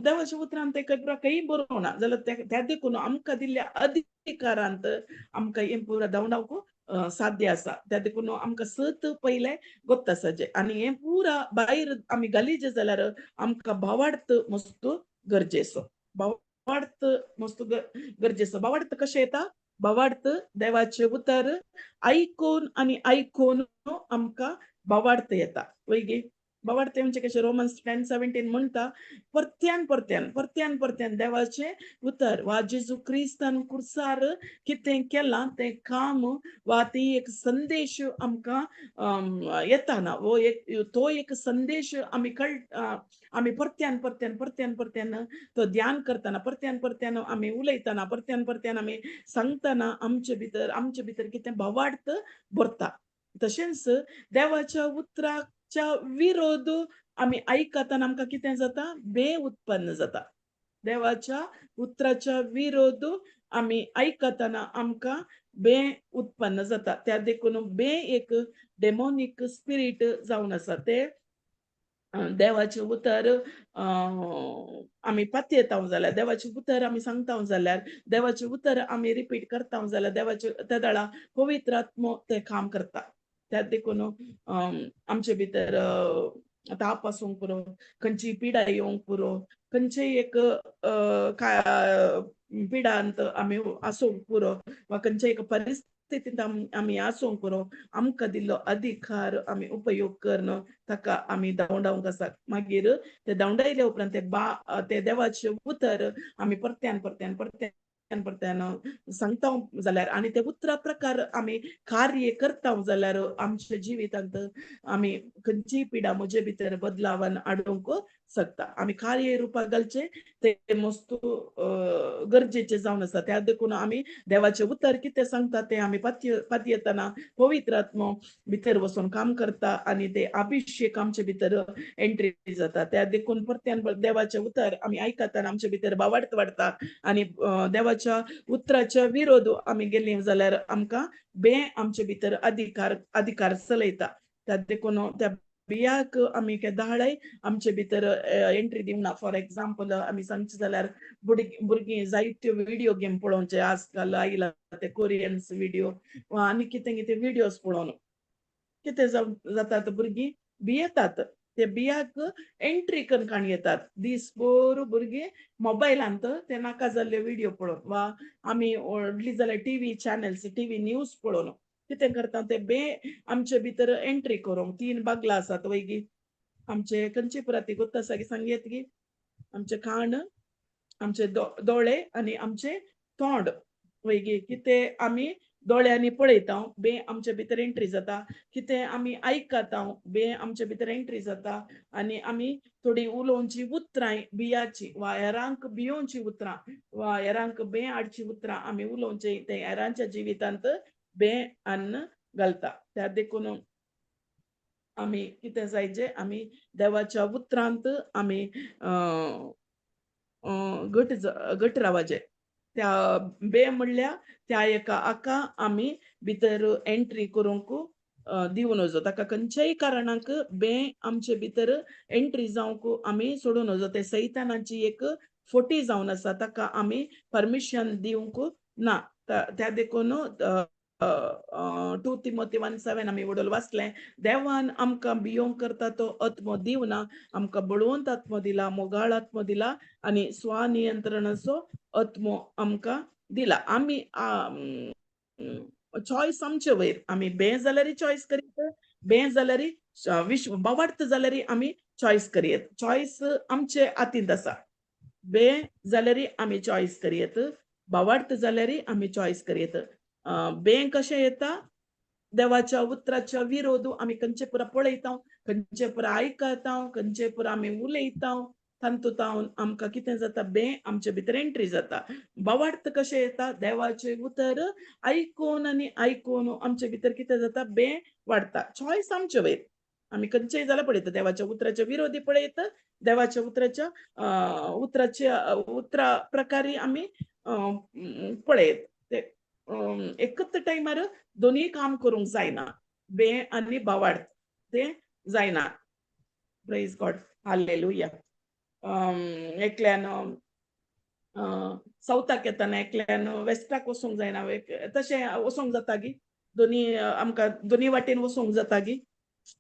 देवाच्या उतरान तें खंय पुरा खंय बरोवना जाल्यार त्या देखून आमकां दिल्ल्या अधिकारांत आमकां हें पुरा धांवडावंक साध्य आसा. त्या देखून आमकां सत पयलें गोत्त आसाचें आनी हें पुरा भायर आमी घालीचें जाल्यार आमकां भावार्थ मस्त गरजेचो, भावार्थ मस्त गरजेचो. भावार्थ कशें येता? भावार्थ देवाचें उतर आयकून आनी आयकून आमकां भावार्थ येता. वयगी भावार्थ म्हणजे कशें रोमन्स 10:17 म्हणटा, परत्यान परत्यान परत्यान परत्यान देवाचें उतर वा जेजू क्रिस्तान कुर्सार कितें केलां तें काम वा ती एक संदेश आमकां येताना वो एक तो एक संदेश आमी आमी परत्यान परत्यान परत्यान परत्यान तो ध्यान करतना, परत्यान परत्यान आमी उलयतना, परत्यान परत्यान आमी सांगतना आमचे भितर कितें भावार्थ भरता. तशेंच देवाच्या उतराच्या विरोध आमी आयकतना आमकां कितें जाता? बे उत्पन्न जाता. देवाच्या उतराच्या विरोध आमी आयकतना आमकां बे उत्पन्न जाता. त्या देखून बे एक डेमोनीक स्पिरीट जावन आसा. ते देवाचें उतर आमी पातयेता जाल्यार, देवाचें उतर आमी सांगता जाल्यार, देवाचें उतर आमी रिपीट करता जाल्यार, देवाचें त्या वेळा पवित्र आत्मो तें काम करता. त्या देखून आमचे भितर ताप आसूंक पुरो, खंयची पिडा येवंक पुरो, खंयचेय एक पिडांत आमी आसूंक पुरो वा खंयच्या एक परिस्थितींत आमी आसूंक पुरो, आमकां दिल्लो अधिकार आमी उपयोग करून ताका आमी धांवडावंक आसा. मागीर ते धांवडायले उपरांत ते ते देवाचें उतर आमी परत्यान परत्यान परत्यान परत्यान सांगता जाल्यार आनी ते उतरा प्रकार आमी कार्य करता जाल्यार आमच्या जिवितांत आमी खंयचीय पिडा म्हजे भितर बदलावान हाडूंक शकता. आमी कार्य रुपाक घालचें ते मस्त गरजेचें जावन आसा. त्या देखून आमी देवाचें उतर कितें सांगता तें आमी पातयेतना पवित्र आत्मो भितर वचून काम करता आनी ते अभिषेक आमचे भितर एंट्री जाता. त्या देखून परत्यान देवाचें उतर आमी आयकतना आमचे भितर भावार्थ वाडटा आनी देवाच्या उतराच्या विरोध आमी गेली जाल्यार आमकां बे आमचे भितर अधिकार चलयता. त्या देखून त्या बियाक आमी केदाळय आमचे भितर एंट्री दिवना. फॉर एग्जाम्पल आमी सांगचें जाल्यार भुरगीं जायत्यो व्हिडियो गेम पळोवचे आजकाल आयला ते कोरियन्स व्हिडियो आनी कितें कितें व्हिडियोज पळोवन कितें जातात, भुरगीं भियेतात, ते बियाक एंट्री करून काण येतात. दीसभर भुरगीं मोबायलांत ते नाका जाल्ले व्हिडियो पळोवन वा आमी व्हडली जाल्यार टीव्ही चॅनल्स, टीव्ही न्यूज पळोवन कितें करता ते बे आमचे भितर एंट्री करूंक. 3 बागलां आसात वयगी आमचे खंयची पुराती गोत्त आसा की सांगयेत की आमचे कान, आमचे दोळे आनी आमचे तोंड वयगी. कितें आमी दोळ्यांनी पळयता बे आमचे भितर एंट्री जाता, कितें आमी आयकता बे आमचे भितर एंट्री जाता आनी आमी थोडी उलोवची उतरां बियाची वा हेरांक भियोवची उतरां वा हेरांक बे हाडची उतरां आमी उलोवची ते हेरांच्या जिवितांत बे अन्न घालता. त्या देखून आमी कितें जायचे, आमी देवाच्या उतरांत आमी घट घट रावाचें. त्या बे म्हणल्यार त्या एका आका आमी भितर एंट्री करूंक दिवं नजो. ताका खंयच्याय कारणाक बे आमचे भितर एंट्री जावंक आमी सोडूं नजो. ते सैतानाची एक फोटी जावन आसा, ताका आमी परमिशन दिवंक ना. त्या देखून 2 Timothy 1:7 आमी वडोल वाचलें, देवान आमकां भियोंक करता तो आत्मो दिवना, आमकां बळवंत आत्मो दिला, मोगाळ आत्मो दिला आनी स्वनियंत्रणाचो आत्मो आमकां दिला. आमी चॉयस आमचे वयर, आमी बे जाल्यार चॉयस करीत, बे जाल्यार विश्व बावार्थ जाल्यार आमी चॉयस करीत. चॉयस आमचे हातींत आसा. बे जाल्यार आमी चॉयस करीत, बावार्थ जाल्यार आमी चॉयस करीत. बे कशें येता? देवाच्या उतराच्या विरोध आमी खंयचे पुरा पळयता, खंयचे पुरा आयकता, खंयचे पुरा आमी उलयता. तातूंत आमकां कितें जाता, बे आमचे भितर एंट्री जाता. भावार्थ कशें येता, देवाचें उतर आयकून आनी आयकून आमचे भितर कितें जाता, बे वाडटा. चॉयस आमचे वयर, आमी खंयचेय जाल्यार पळयता, देवाच्या उतराच्या विरोधी पळयता, देवाच्या उतराच्या उतराच्या उतरा प्रकारे आमी पळयत. ते एकच टायमार दोनूय काम करूंक जायना, बे आनी भावार्थ ते जायना. Praise God, hallelujah. एकल्यान सावथाक येताना एकल्यान वेस्टाक वचूंक जायना, तशें वचोंक जाता गी? दोनी आमकां दोनी वाटेन वचोंक जाता गी?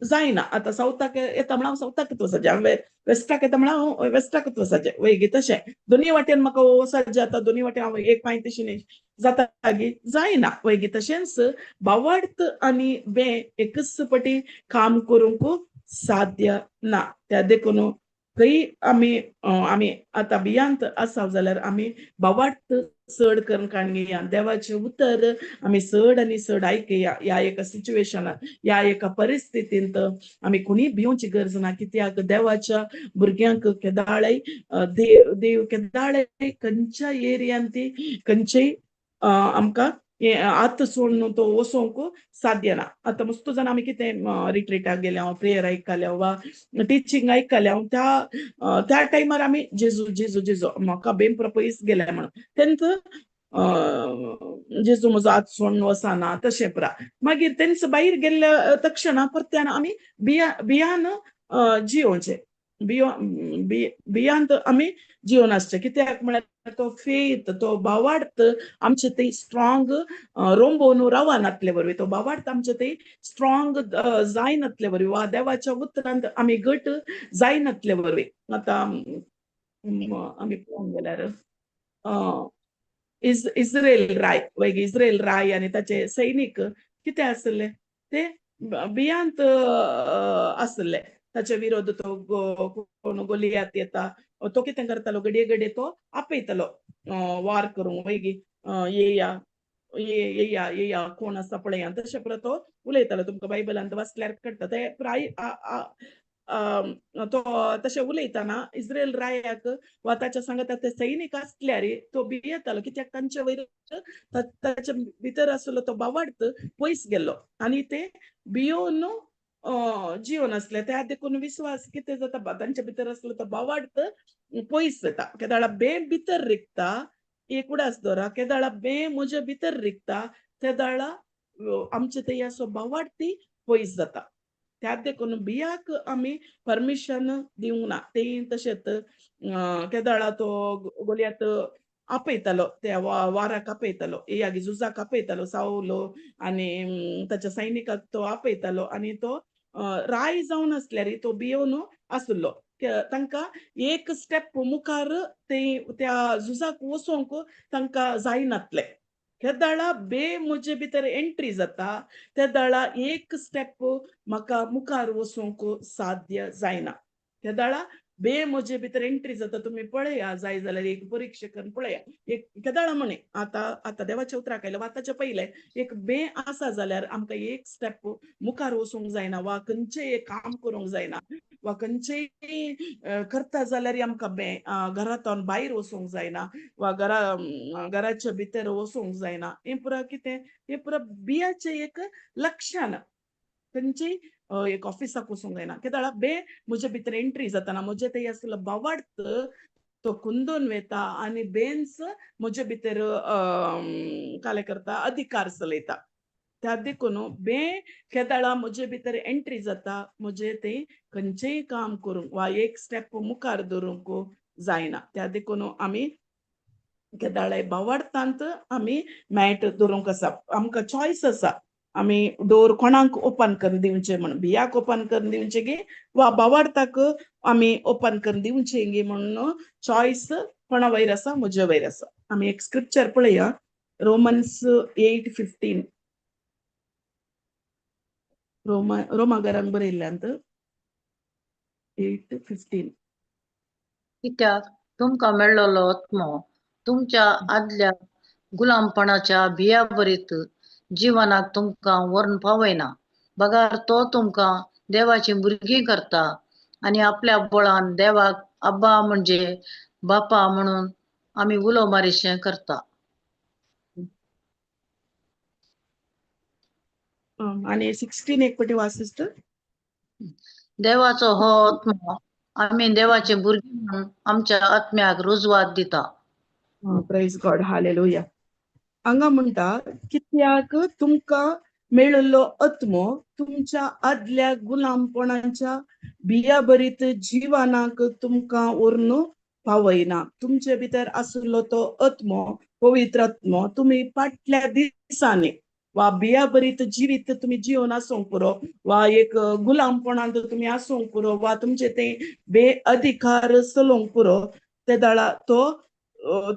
जायना. आतां सावथाक येता म्हणून हांव सावथाकच वचपाचें, हांव वेस्टाक येता म्हणून हांव वेस्टाकच वचपाचें, वय गी? तशें दोनी वाटेन म्हाका वचपाचें जाता, दोनी वाटेन हांव एक पांय तशी जाता गी? जायना, वय गी? तशेंच भावार्थ आनी बे एकच पटी काम करूंक साध्य ना. त्या देखून खंय आमी आमी आतां भियांत आसा जाल्यार आमी भावार्थ चड करून काडून घेया, देवाचें उतर आमी चड आनी चड आयकया. ह्या एका सिच्युएशनात, ह्या एका परिस्थितींत आमी कोणीय भिवची गरज ना, कित्याक देवाच्या भुरग्यांक केदाळय देव देव केदाळय खंयच्या एरियान ती खंयचेय आमकां आत सोडून तो वचोंक साध्य ना. आतां मस्त जाण आमी कितें रिट्रीटाक गेल्या, प्रेयर आयकल्या वा टिचींग आयकल्या, त्या त्या टायमार आमी जेजू जेजू जेजू म्हाका बेम पुरो पयस गेल्या म्हणून तेंच जेजू म्हजो हात सोडून वचना तशें पुरा. मागीर तेंच भायर गेल्ल्या तक्षणा परत्यान आमी बिया बियान जियोवचें, बियो बियांत आमी जिवन आसचें. कित्याक म्हळ्यार तो फेथ, तो भावार्थ आमचे थंय स्ट्रॉंग रोंबोवन रावनातले वरवीं, तो भावार्थ आमचे थंय स्ट्रॉंग जायनातले वरवीं वा देवाच्या उतरांत आमी घट जायनातले वरवीं. आतां आमी पळोवंक गेल्यार इस्रेल राय, वय, इस्रेल राय आनी ताचे सैनीक कितें आसले, ते बियांत आसले. ताचे विरोध तो कोण गोलियात येता, तो कितें करतालो, घडये घडये तो आपयतालो वार करूंक, वय गी, येया येया येया कोण आसा पळया, तशें परत तो उलयतालो. तुमकां बायबलांत वाचल्यार कळटा. ते प्राय तो तशें उलयतना इस्रेल रायाक वा ताच्या सांगाता ते सैनीक आसल्यार तो भियेतालो, कित्याक तांचे वयर ताच्या भितर आसलो तो भावार्थ पयस गेल्लो आनी ते भियोवन जिवन आसले. त्या देखून विस्वास कितें जाता, तांच्या भितर आसलो तो भावार्थ पयस जाता. केदाळा बे भितर रिगता, एक उडास दवरा, केदाळा बे म्हज्या भितर रिगता तेदाळा आमचे थंय असो भावार्थी पयस जाता. त्या देखून बियाक आमी परमिशन दिवंक ना. ते तशेंच केदाळा तो गोलयात आपयतालो, त्या वाराक आपयतालो, येया झुजाक आपयतालो सावलो आनी ताच्या सैनिकाक तो आपयतालो आनी तो राय जावन आसल्यार तो भियोवन आसलो. तांकां एक स्टेप मुखार ते त्या झुजाक वचोंक तांकां जायनातलें. केदाळा बे म्हजे भितर एंट्री जाता तेदाळा एक स्टेप म्हाका मुखार वचूंक साध्य जायना. केदाळा बे म्हजे भितर एंट्री जाता, तुमी पळया जाय जाल्यार एक परिक्षा करून पळया. एक केदाळा म्हणे आतां आतां देवाच्या उतराक आयलें वा ताच्या पयलें एक बे आसा जाल्यार आमकां एक स्टेप मुखार वचूंक जायना वा खंयचेय एक काम करूंक जायना वा खंयचेय करता जाल्यार आमकां बे घरांतल्यान भायर वचूंक जायना वा घरा घराच्या भितर वचूंक जायना. हें पुरा कितें, हें पुरा बियाचें एक लक्षण. खंयचेय एक ऑफिसाक वचूंक जायना, केदाळा बे म्हजे भितर एंट्री जाताना म्हजे थंय आसलो भावार्थ तो कुंदून वेता आनी बेन्स म्हजे भितर काले करता, अधिकार चलयता. त्या देखून बे केदाळा म्हजे भितर एंट्री जाता म्हजे थंय खंयचेय काम करूंक वा एक स्टेप मुखार दवरूंक जायना. त्या देखून आमी केदाळे भावार्थांत आमी मॅट दवरूंक आसा, आमकां चॉयस आसा. आमी डोर कोणाक ओपन करून दिवचे म्हण, बियाक ओपन करून दिवचे गी वा भावार्थाक आमी ओपन करून दिवचे गी म्हणून चॉयस कोणा वयर आसा, म्हजे वयर आसा. आमी एक स्क्रिप्चर पळया, रोमन्स 8:15, रोमा रोमागरान बरयल्ल्यांत 8:15. कित्याक तुमकां मेळ्ळलो आत्मो तुमच्या आदल्या गुलामपणाच्या भियाभरीत जिवनाक तुमकां व्हरून पावयना, बगार तो तुमकां देवाची भुरगीं करता आनी आपल्या बळान देवाक अब्बा म्हणजे बापा म्हणून आमी उलो मारिशें करता. आनी 16 एक पटी वाच सिस्टर. देवाचो हो आत्मो आमी देवाचे भुरगीं म्हणून आमच्या आत्म्याक रुजवात दिता. Praise God, hallelujah. हांगा म्हणटा कित्याक तुमकां मेळिल्लो आत्मो तुमच्या आदल्या गुलामपणाच्या बियाभरीत जिवनाक तुमकां व्हरून पावयना. तुमचे भितर आशिल्लो तो आत्मो, पवित्र आत्मो, तुमी फाटल्या दिसांनी वा बियाभरीत जिवीत तुमी जिवन आसूंक पुरो, वा एक गुलामपणांत तुमी आसूंक पुरो, वा तुमचे ते बे अधिकार चलोवंक पुरो, ते दाळा तो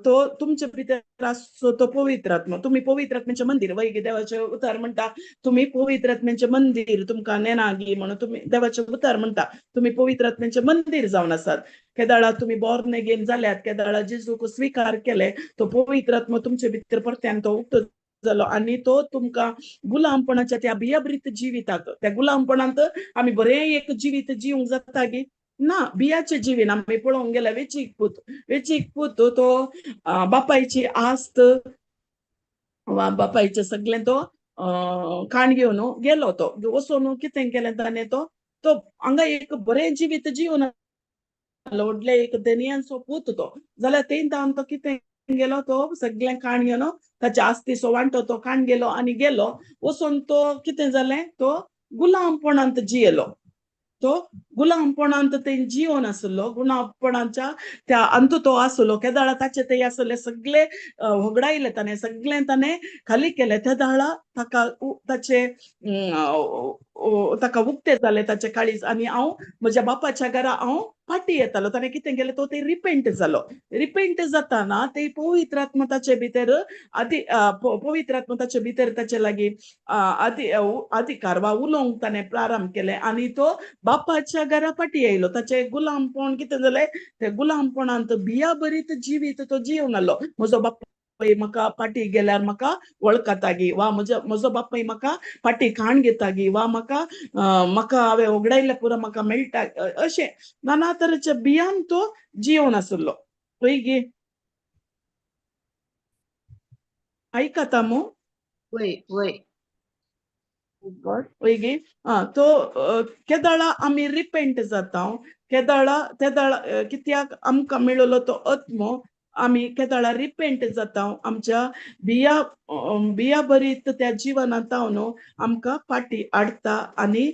तो तुमचे भितर आसचो तो पवित्र आत्मो. तुमी पवित्र आत्म्याचें मंदीर, वैगी देवाचें उतार म्हणटा तुमी पवित्र आत्म्याचें मंदीर, तुमकां नेनागी म्हणून तुमी देवाचें उतार म्हणटा तुमी पवित्र आत्म्याचें मंदीर जावन आसात. केदाळा तुमी बॉर्न अगेन जाल्यात, केदाळा जेजूक स्विकार केले, तो पवित्र आत्मो तुमचे भितर परत्यान तो उक्तो जालो आनी तो तुमकां गुलामपणाच्या त्या बियाभरीत जिविताक, त्या गुलामपणांत आमी बरें एक जिवीत जिवंक जाता गी ना, बियाचे जिवीन आमी पळोवंक गेल्यार वेचीक पूत, वेचीक पूत तो बापायची आस्त वा बापायचें सगळें तो खाण घेवन गेलो, तो वचून कितें केलें ताणें, तो तो हांगा एक बरें जिवीत जिवन व्हडले एक धनयांचो पूत तो, जाल्यार तें तो कितें गेलो, तो सगळें खाण घेवन ताच्या आस्तीचो वांटो तो खाण गेलो आनी गेलो वचून तो कितें जालें, तो गुलामपणांत जियेलो. तो गुलामपणांत ते जिवन आसलो, गुलामपणाच्या त्या अंतू तो आसलो. केदाळा ताचे ते आसले सगळे होगडायले ताणें, सगळें ताणें खाली केलें. त्या दाळा ताका ताचे ताका उक्ते जाले ताचे काळीज आनी हांव म्हज्या बापाच्या घरा हांव फाटी येतालो. ताणें कितें केलें, तो ते रिपेंट जालो. रिपेंट जाताना ते पवित्र आत्मा ताचे भितर आदी पवित्र आत्मा ताचे भितर ताचे लागीं अधिकार वा उलोवंक ताणें प्रारंभ केलें आनी तो बापाच्या घरा फाटी आयलो. ताचें गुलामपण कितें जालें, ते गुलामपणांत बियाभरीत जिवीत तो जिवन आलो. म्हजो बापाय म्हाका फाटी गेल्यार म्हाका वळखतागी, वा म्हजो बापाय म्हाका फाटी खाण घेतागी, वा म्हाका म्हाका हांवें होगडायल्लें पुरो म्हाका मेळटा, अशें नाना तरेच्या बियान तो जिवन आसलो. पळय आयकता मू? वय वय वय आं, तो केदाळा आमी रिपेंट जाता, केदाळा तेदाळा कित्याक आमकां मेळिल्लो तो आत्मो आमी केदाळा रिपेंट जाता, आमच्या बिया बियाभरीत त्या जिवनांत न्हू आमकां फाटी हाडटा आनी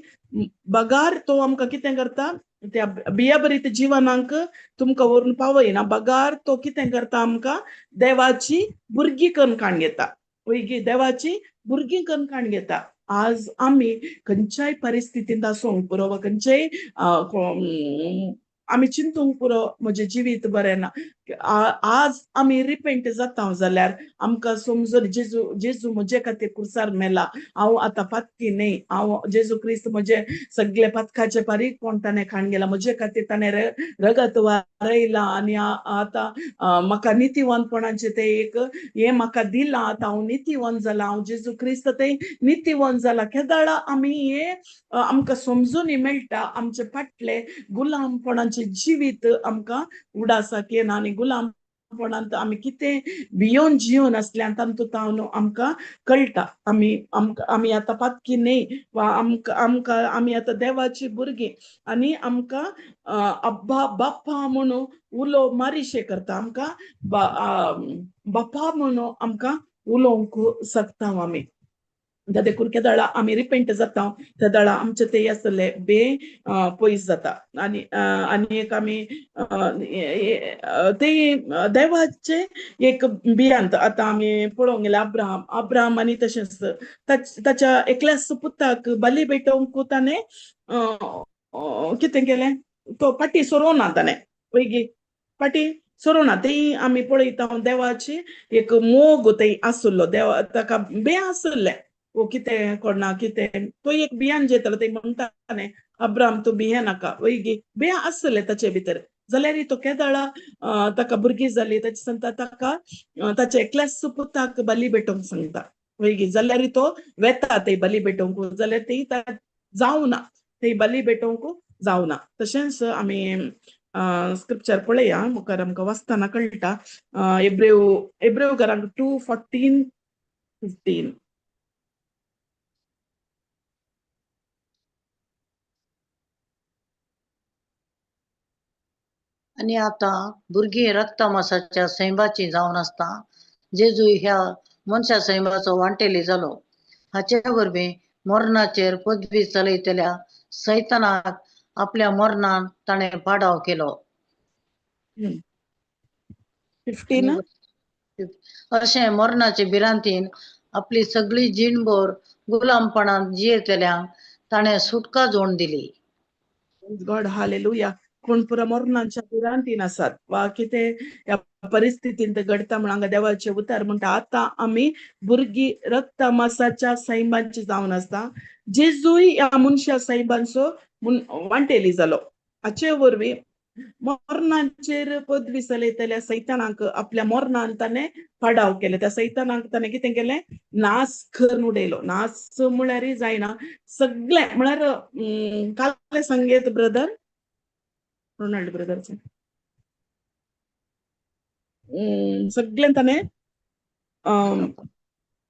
बगार तो आमकां कितें करता, त्या बियाभरीत जिवनाक तुमकां व्हरून पावयना, बगार तो कितें करता आमकां देवाची भुरगीं करून काण घेता. वयगी देवाची भुरगीं करून काण घेता. आज आमी खंयच्याय परिस्थितींत आसूंक पुरो वा खंयच्याय आमी चिंतूंक पुरो म्हजें जिवीत बरें ना, आज आमी रिपेंट जाता जाल्यार आमकां समजून जेजू जेजू म्हजे खातीर कुर्सार मेला, हांव आतां पातकी न्हय, हांव जेजू क्रिस्त म्हजे सगळे पातकाचे पारीकपण ताणें खाण गेला, म्हजे खातीर ताणें रगत वारयलां आनी आतां म्हाका नितीवंतपणाचें तें एक हें म्हाका दिलां, आतां हांव नितीवंत जालां, हांव जेजू क्रिस्त तें नितीवंत जालां. केदाळा आमी हें आमकां समजून मेळटा, आमचे फाटले गुलामपणाचें जिवीत आमकां उडासाक येना आनी गुलामपणांत आमी कितें भियोन जिवन आसल्यान तातूंत तावन आमकां कळटा आमी आमकां आमी आतां पातकी न्हय, वा आमकां आमकां आमी आतां देवाची भुरगीं आनी आमकां अब्बा बाप्पा म्हणून उलो मारिशे करता, आमकां बाप्पा म्हणून आमकां उलोवंक शकता आमी. देखून केदाळा आमी रिपेंट जाता त्या दाळा आमचे ते आसले बे पयस जाता आनी आनी एक आमी ते देवाचे एक बियांत आतां आमी पळोवंक गेल्यार अब्राहम, अब्राहम आनी तशेंच ताच्या एकल्याच पुताक बली भेटोवंक ताणें कितें केलें, तो फाटी सरोना ताणें, वयगी फाटी सरोना. तें आमी पळयता देवाची एक मोग थंय आसलो, देवा ताका बे आसलें, वो कितें कोणा कितें तो एक बियान जेतालो, ते म्हणटा न्ही अब्राम तूं भिये नाका, वयगी बिया आसलें ताचे भितर. जाल्यार तो केदाळा ताका भुरगीं जाली, ताचे सांगता ताका ताच्या एकल्याच पुताक बली भेटोवंक सांगता, वयगी जाल्यार तो वेता ते बली भेटोवंक, जाल्यार ती जावना, ते बली भेटोवंक जावना. तशेंच आमी स्क्रिप्चर पळया मुखार आमकां वाचतना कळटा. एब्रेव एब्रेवकारांक 2:14-15. आनी आतां भुरगीं रक्तमासाच्या सैमाची जावन आसता जेजू ह्या मनशा सैमाचो वांटेली जालो. हाचे वरवीं मरणाचेर पदवी चलयतल्या सैतानाक आपल्या मरणान ताणें पाडाव केलो. 15. अशें मरणाचे भिरांतीन आपली सगळी जीणभर गुलामपणान जियेतल्यांक ताणें सुटका जोड दिली. गॉड, हालेलुया. कोण पुरा मरणाच्या भिरांतीन आसात वा कितें ह्या परिस्थितींत घडटा म्हण हांगा देवाचे उतार म्हणटा आतां आमी भुरगीं रक्तमासाच्या सैमाची जावन आसता. जेजूय ह्या मनशा सैमांचो वांटेली जालो. हाचे वरवीं मरणाचेर पदवी चलयतल्या सैतानाक आपल्या मरणान ताणें पाडाव केलें. त्या सैतानाक ताणें कितें केलें? नास करून उडयलो. नास म्हळ्यार जायना सगळें म्हळ्यार काल सांगेत ब्रदर रोनाल्ड ब्रदर सगळें ताणें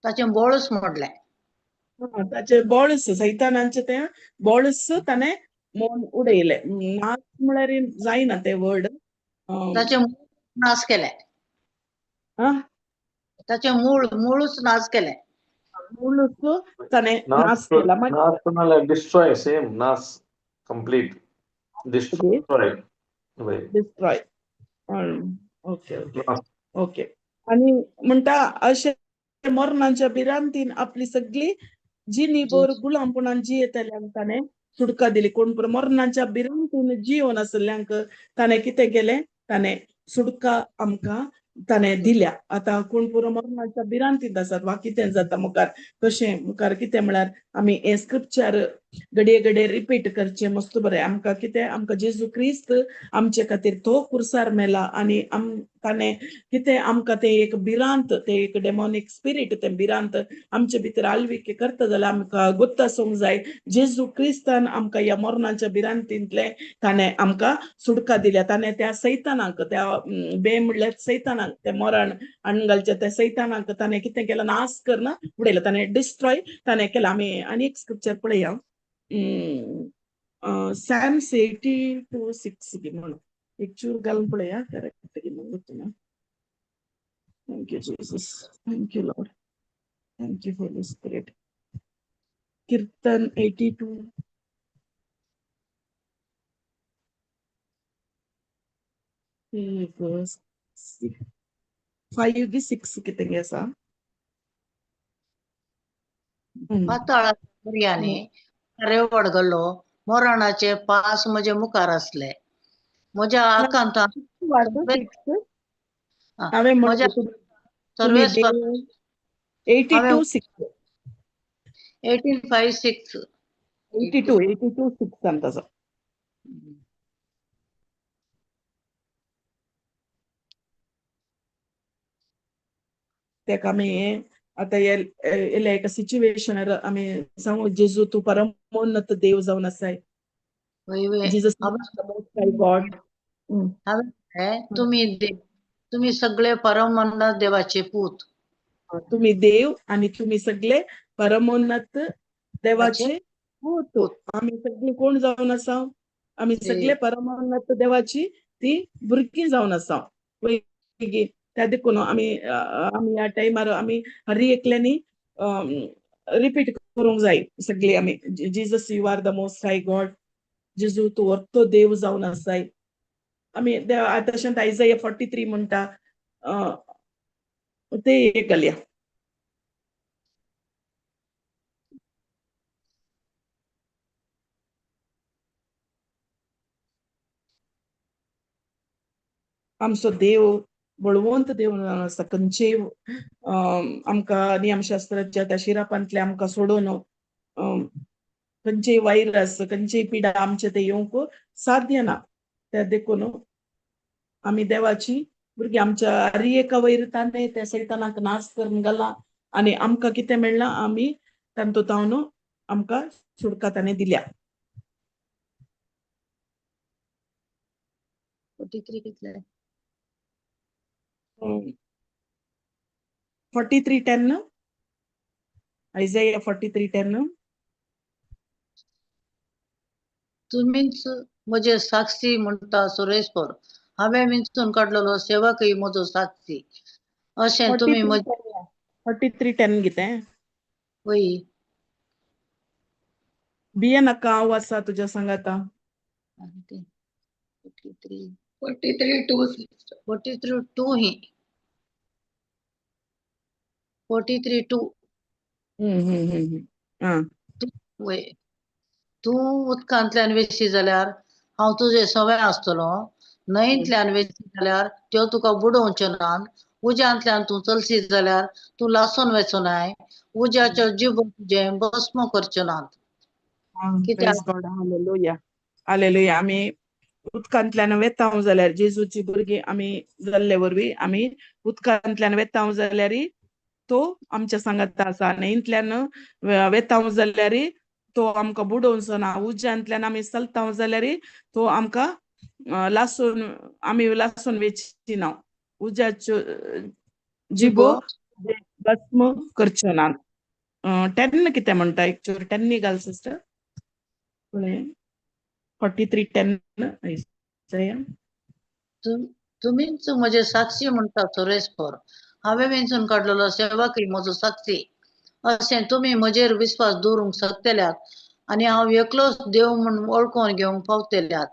ताचें बोळूच मोडलें. ताचें बॉळस सैतानाचें तें बॉळस ताणें मोन उडयलें. नास म्हळ्यार जायना तें वर्ड. ताचें नाश केलें. ताचें मूळ मूळच नाश केलें. मूळच ताणें नाश केला. नाश म्हळ्यार डिस्ट्रॉय, सेम नाश, complete destroy. Destroy. Okay okay okay. आनी म्हणटा अशें मरणाच्या भिरांतीन आपली सगळी जिणीभर गुलामपणान जियेतल्यांक ताणें सुटका दिली. कोण मरणाच्या भिरांतीन जिवन आसल्ल्यांक ताणें कितें केलें? ताणें सुटका आमकां ताणें दिल्या. आतां कोण पुरो मरणाच्या भिरांतींत आसात वा कितें जाता मुखार कशें मुखार कितें म्हळ्यार आमी हें स्क्रिप्चर घडये घडये रिपीट करचें मस्त बरें. आमकां कितें आमकां जेजू क्रिस्त आमचे खातीर तो कुर्सार मेला आनी ताणें कितें आमकां तें एक भिरांत, तें एक डेमोनीक स्पिरीट, तें भिरांत आमचे भितर आलविके करता जाल्यार आमकां गोत्त आसूंक जाय जेजू क्रिस्तान आमकां ह्या मरणाच्या भिरांतींतलें ताणें आमकां सुटका दिल्या. ताणें त्या सैतानाक, त्या बे म्हणल्यार सैतानाक, तें मरण हाडून घालचें त्या सैतानाक ताणें कितें केलें? नाश करून उडयलें. ताणें डिस्ट्रॉय ताणें केलें. आमी आनी एक स्क्रिप्चर पळया, सॅम्स 82:6 म्हणून एक चूर घालून पळया करेक्ट म्हणून. Thank you Jesus, thank you Lord, thank you Holy Spirit. Kirtan 82 5 6 कितें आसा. पाताळाच्या दर्यांनी रेवड घालो, मरणाचे पास म्हजे मुखार आसले. म्हज्या आकांतान म्हज्या सर्वेस्पर 82:6 18:5-6 82:6 अंदाजा. तेका आमी आतां येयल्या एका सिच्युएशनार आमी सांगू जेजू तूं परमोन्नत देव जावन आसाय. Jesus God. तुमी तुमी सगळे परमोन्नत देवाचे पूत. तुमी देव आनी तुमी सगळे परमोन्नत देवाचे पूत. आमी सगळे कोण जावन आसा? आमी सगळे परमोन्नत देवाची ती भुरगीं जावन आसा. त्या देखून आमी आमी ह्या टायमार आमी हर एकल्यांनी रिपीट करूंक जाय सगळी आमी, Jesus you are the most high God, जेजू तूं वर्तो देव जावन आसाय. आमी तशेंच आयजया 43 म्हणटा ते एक घालया. आमचो देव बळवंत देव आसा. खंयचेय आमकां नियमशास्त्राच्या त्या शिरापांतले आमकां सोडून खंयचेय वायरस, खंयचेय पिडा आमचे ते येवंक साध्य ना. त्या देखून आमी देवाची भुरगीं. आमच्या हर एका वयर ताणें त्या सैतानाक नाश करून घाला आनी आमकां कितें मेळ्ळां? आमी तांतूंत आमकां सुटका ताणें दिल्या. 43 कितले? 43:10, Isaiah 43:10. तुमीच म्हजे साक्षी म्हणटा सुरेशपर, हांवें विंचून काडलेलो सेवकय म्हजो साक्षी, अशें तुमी म्हजे 43:10 कितें? वय. बिये नाका, हांव आसा तुज्या सांगाता. 43 43:2, sister. 43:2 ही, 43:2. हम्म हम्म हम्म आं. वय. तूं उदकांतल्यान वेशी जाल्यार हांव तुजे सवंय आसतलो, न्हंयंतल्यान वेशी जाल्यार त्यो तुका बुडोवच्यो नात, उज्यांतल्यान तूं चलशी जाल्यार तूं लासून वचो नाय, उज्याच्यो जिबो तुजें भस्म करच्यो नात. कित्याक? Praise God, hallelujah, hallelujah. आमी उदकांतल्यान वेतांव जाल्यार, जेजूची भुरगीं आमी जाल्ले वरवीं आमी उदकांतल्यान वेतांव जाल्यार तो आमच्या सांगाता आसा, न्हंयंतल्यान वेतांव जाल्यार तो आमकां बुडोवचो ना, उज्यांतल्यान आमी चलतांव जाल्यार तो आमकां लासून, आमी लासून वेची ना, उज्याच्यो जिबो भस्म करच्यो ना. 10 कितें म्हणटा? एक चोर 10 घाल सिस्टर. 43:10 Isaiah. तुमीच म्हजे साक्षी म्हणटा सुरेशपर, हांवें वेंचून काडलेलो सेवकय म्हजो साक्षी, अशें तुमी म्हजेर विस्वास दवरूंक शकतल्यात आनी हांव एकलोच देव म्हूण वळखून घेवंक पावतल्यात.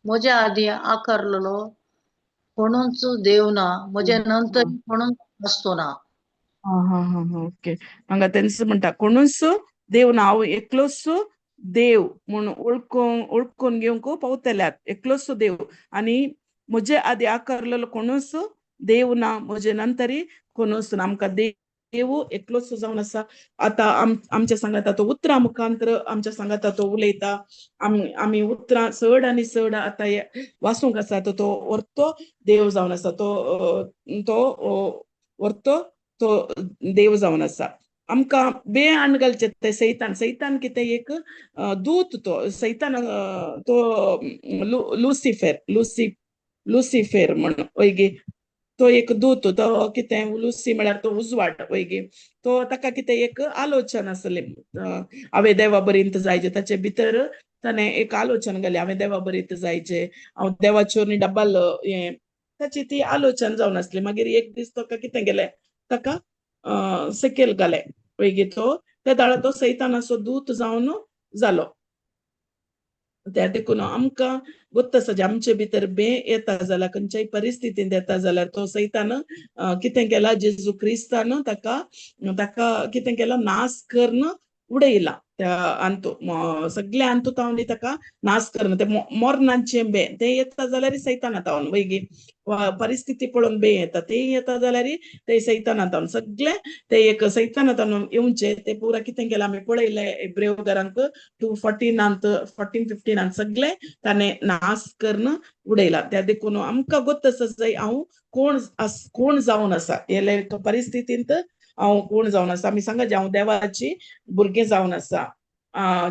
म्हज्या आदीं आकारलेलो कोणूच देव ना, म्हज्या नंतर कोणूच आसचो ना. हां हां हां हां, ओके. हांगा तेंच म्हणटा कोणूच देव ना, हांव एकलोच देव म्हूण वळखून घेवंक पावतल्यात, एकलोच देव, आनी म्हजे आदीं आकारलेलो कोणूच देव ना, म्हजे नंतरय कोणूच ना. आमकां देव एकलोच जावन आसा. आतां आमच्या सांगाता तो उतरां मुखांतर आमच्या सांगाता तो उलयता. आमी उतरां चड आनी चड आतां वाचूंक आसा. तो व्हरतो देव जावन आसा, तो तो व्हरतो तो देव जावन आसा. आमकां बे हाण घालचें ते सैतान. सैतान कितें एक दूत, तो सैतान, तो लुसिफेर, लुसिफेर म्हण वयगी, तो एक दूत. तो कितें लुसी म्हळ्यार तो उजवाड वयगी. तो ताका कितें एक आलोचन आसलें, हांवें देवा बरींत जायचे. ताचे भितर ताणें एक आलोचन घालें, हांवें देवा बरींत जायचे, हांव देवाच्यो न्ही डब्बल हें, ताची ती आलोचन जावन आसली. मागीर एक दीस ताका कितें गेलें, ताका सेकेल घालें वयगी. तो त्या दाळा तो सैतानाचो दूत जावन जालो. त्या देखून आमकां गोत्त आसा, जे आमचे भितर बे येता जाल्यार, खंयच्याय परिस्थितींत येता जाल्यार तो सैतान कितें केला, जेजू क्रिस्तान ताका ताका कितें केला, नाश करून उडयला. त्या अंतू सगळ्या अंतू तावन ताका नाश करून, ते मोरनांचे बे ते येता जाल्यार सैताना तावन वयगी, परिस्थिती पळोवन बे येता, ते येता जाल्यार ते सैताना तावन सगळे ते एक सैताना तावन येवचे ते पुरा कितें केलां आमी पळयलें ब्रेवघरांक 2:14 14-15 सगळे ताणें नाश करून उडयला. त्या देखून आमकां गोत्त आसा जाय हांव कोण कोण जावन आसा, हे परिस्थितींत हांव कोण जावन आसा. आमी सांगा हांव देवाची भुरगें जावन आसा.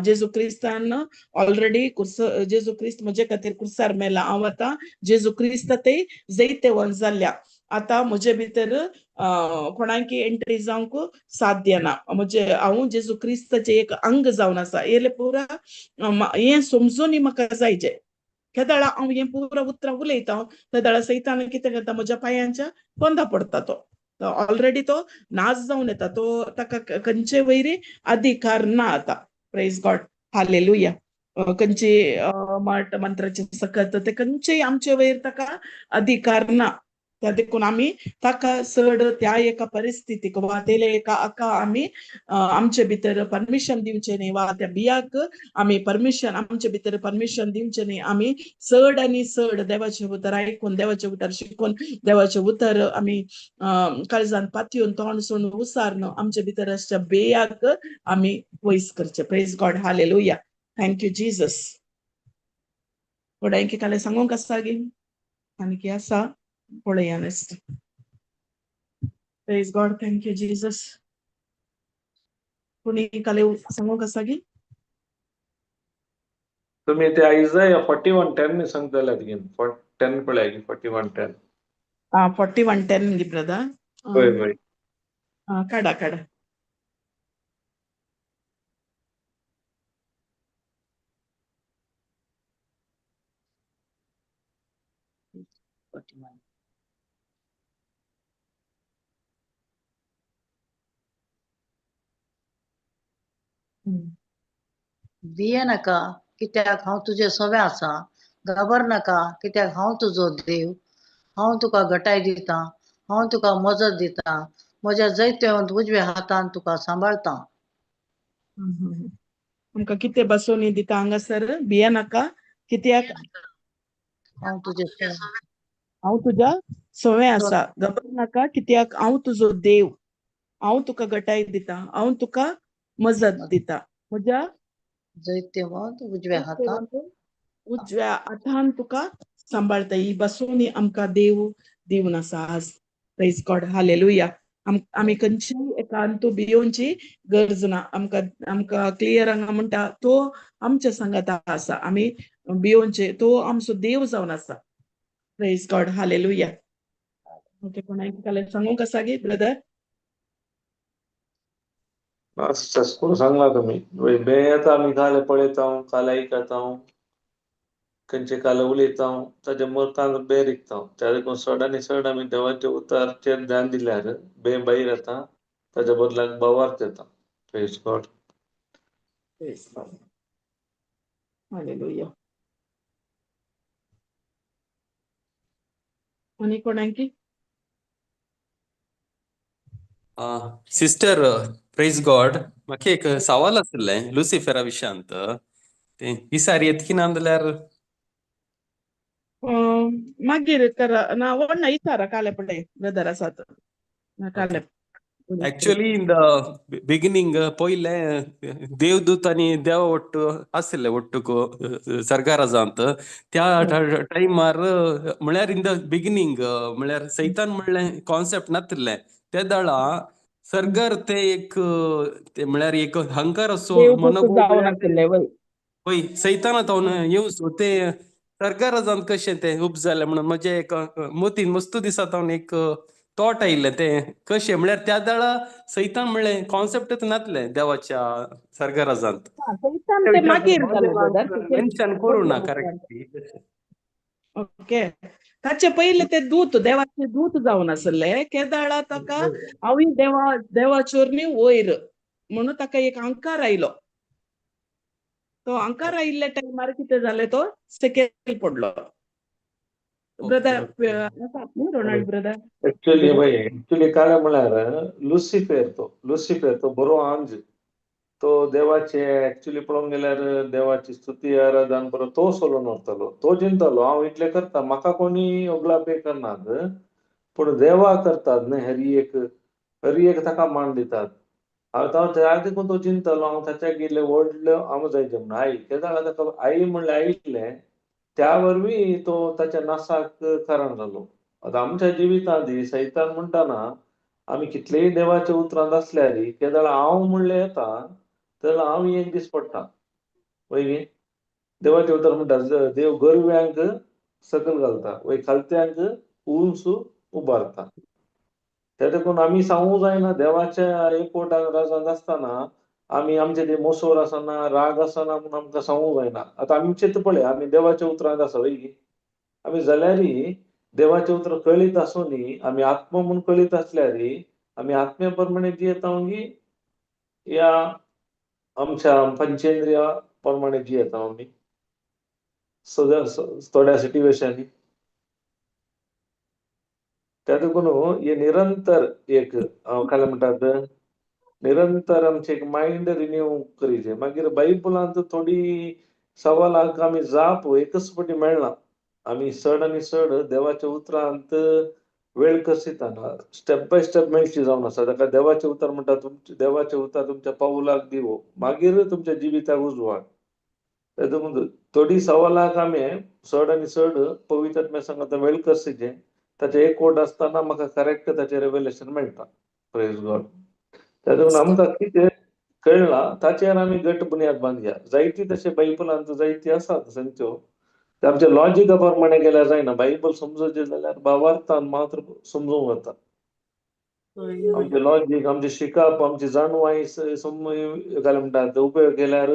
जेजू क्रिस्तान ऑलरेडी कुर्स, जेजू क्रिस्त म्हजे खातीर कुर्सार मेला. हांव आतां जेजू क्रिस्त ते जैतेवंत जाल्ल्या. आतां म्हजे भितर कोणाकी एंट्री जावंक साध्य ना. म्हजे हांव जेजू क्रिस्ताचें एक अंग जावन आसा. हें पुरा हें समजून म्हाका जायचें. केदाळा हांव हें पुरा उतरां उलयता तेदाळा सैतान कितें करता, म्हज्या पांयांच्या पोंदा पडटा. तो ऑलरेडी तो नाच जावन येता, तो ताका खंयचे वयरी अधिकार ना आतां. Praise God, hallelujah. खंयची मठ मंत्राचे सकत ते खंयचेय आमचे वयर ताका अधिकार ना. त्या देखून आमी ताका चड त्या एका परिस्थितीक वा तेले एका आका आमी आमचे भितर परमिशन दिवचें न्ही, वा त्या बियाक आमी परमिशन आमचे भितर परमिशन दिवचें न्ही. आमी चड आनी चड देवाचें उतर आयकून, देवाचें उतर शिकून, देवाचें उतर आमी काळजान पातयेवन तोंड सोडून उसारून आमचे भितर आसच्या बेयाक आमी पयस करचें. Praise God, hallelujah, thank you Jesus. फुडें कितें सांगूंक आसा गी आनी की आसा पळया next. Praise God, thank you Jesus. कोणी काले सांगूंक आसा गी? तुमी ते आयजया 41:10 सांगताले गे, 10 पळय 41:10. 41:10 गे ब्रदर. हय हय. काडा काडा. भिये नाका कित्याक हांव तुजे सवे आसा, घाबर नाका कित्याक हांव तुजो देव, हांव तुका घटाय दिता, हांव तुका मजत दिता, म्हज्या जैतवंत उजव्या हातान तुका सांबाळता. आमकां कितें बसोवणी दिता हांगासर? भिये नाका कित्याक हांव तुजे हांव तुज्या सवे आसा, घाबर नाका कित्याक हांव तुजो देव, हांव तुका घटाय दिता, हांव तुका मजत दिता, म्हज्या जैतवंत उजव्या हातान उजव्या हातान तुका सांबाळता. ही बसोवणी आमकां देव दिवन आसा आज. Praise God, hallelujah. आमी खंयच्याय एकांतू भियोवची गरज ना. आमकां आमकां क्लियर हांगा म्हणटा तो आमच्या सांगाता आसा, आमी भियोवचे, तो आमचो देव जावन आसा. Praise God, hallelujah. Okay, कोणाक काल सांगूंक आसा गे ब्रदर? कोण सांगला तुमी बेत आमी काल पळयता, काल आयकता, खंयचे काल उलयता, ताजे मुखार बे रिगता. त्या देखून चड आनी चड आमी देवाच्या उतराचेर ध्यान दिल्यार बे भायर येता, ताच्या बदलाक भावार्थ येता. Praise God. Praise God, hallelujah. आनी कोणाकी? सिस्टर, प्रेज गॉड. म्हाका एक सवाल आशिल्लें लुसिफेरा विशयांत, तें विसार येत की ना जाल्यार मागीर कर ना, व्हडना इचारा काले पळय ब्रदर आसात काले. एक्चुअली इन the beginning पयले देवदूत आनी देवा ಒಟ್ಟು आशिल्ले ಒಟ್ಟುಕು ಸರ್गाराजांत. त्या टायमार म्हळ्यार इन the beginning म्हळ्यार सैतान म्हणलें कॉन्सेप्ट नातिल्लें ते दळा सर्गार ते एक ते म्हळ्यार एक अहंकार असो मनोभाव वय सैताना तो येवचो ते सर्गाराजांत कशें तें उब जालें म्हणून म्हजें एक मतीन मस्तू दिसा तावन एक थॉट आयिल्लें तें कशें म्हळ्यार त्या दळा सैतान म्हणलें कॉन्सेप्टच नातलें देवाच्या सर्गाराजांत. मेन्शन करूं ना करेक्ट. ओके, ताचे पयले ते दूत देवाचे दूत जावन आसले केदाळा ताका हांवूय देवा देवाचोरनी वयर म्हणून ताका एक अहंकार आयलो. तो अहंकार आयिल्ल्या टायमार कितें जालें, तो सकयल पडलो. Brother Ronald brother actually actually काय म्हळ्यार लुसिफेर, तो लुसिफेर तो बरो आंज, तो देवाचे एक्चुअली पळोवंक गेल्यार देवाची स्तुती आराधन बरो तो सोलोन व्हरतालो. तो चिंतालो हांव इतलें करता, म्हाका कोणी ओगलापे करनात, पूण देवा करतात न्ही हरी एक, हरी एक ताका मान दितात. हांव त्या देखून तो चिंतालो हांव ताच्या गेल्ले व्हडलो हांव जायचे म्हणून. आई केदाळा ताका आई म्हणलें आयिल्लें, त्या वरवीं तो ताच्या नासाक कारण जालो. आतां आमच्या जिवितांत सैतान म्हणटाना आमी कितलेय देवाच्या उतरांत आसल्यार केदाळा हांव म्हणलें येता जाल्यार हांव एक दीस पडटा. वय न्ही, देवाचें उतर म्हणटा देव गोरव्यांक सकयल घालता, वय खालत्यांक उंच उबारता. त्या देखून आमी सांगूंक जायना देवाच्या एकवटान राजांत आसतना आमी आमचे ते मोसोर आसना, राग आसना म्हणून आमकां सांगूंक जायना. आतां आमचें पळय, आमी देवाच्या उतरांत आसा वय की आमी जाल्यारय देवाचें उतर कळीत आसूनय आमी आत्मा म्हूण कळीत आसल्यारय आमी आत्म्या प्रमाणे जियेता गी या आमच्या पंचेंद्रिया प्रमाणे जियेता आमी सदां थोड्या सिट्युएशनांनी. त्या देखून हे निरंतर एक काय म्हणटात निरंतर आमचें एक मायंड रिन्यू करीचें. मागीर बायबलांत थोडी सवालांक आमी जाप एकच फावटी मेळना. आमी चड आनी चड देवाच्या उतरांत वेळ कसिताना स्टेप बाय स्टेप मेळची जावन आसा. ताका देवाचें उतर म्हणटा तुमचें देवाचें उतर तुमच्या पावलाक दिवो, मागीर तुमच्या जिविताक उजवाड. देखून थोडी सवालांक आमी चड आनी चड पवित्र आत्म्या सांगता वेळ कसिचें. ताचें एकवट आसतना म्हाका करेक्ट ताचें रेवलेशन मेळटा. Praise God. त्या देखून आमकां कितें कळ्ळां ताचेर आमी घट बुन्याद बांदया. जायती तशें बायबलांत जायती आसात संच्यो, ते आमच्या लॉजिका प्रमाणे गेल्यार जायना. बायबल समजूचें जाल्यार भावार्थान मात्र समजूंक वता. आमचें लॉजीक, आमचें शिकप, आमची जाणवाय काय म्हणटात उपयोग केल्यार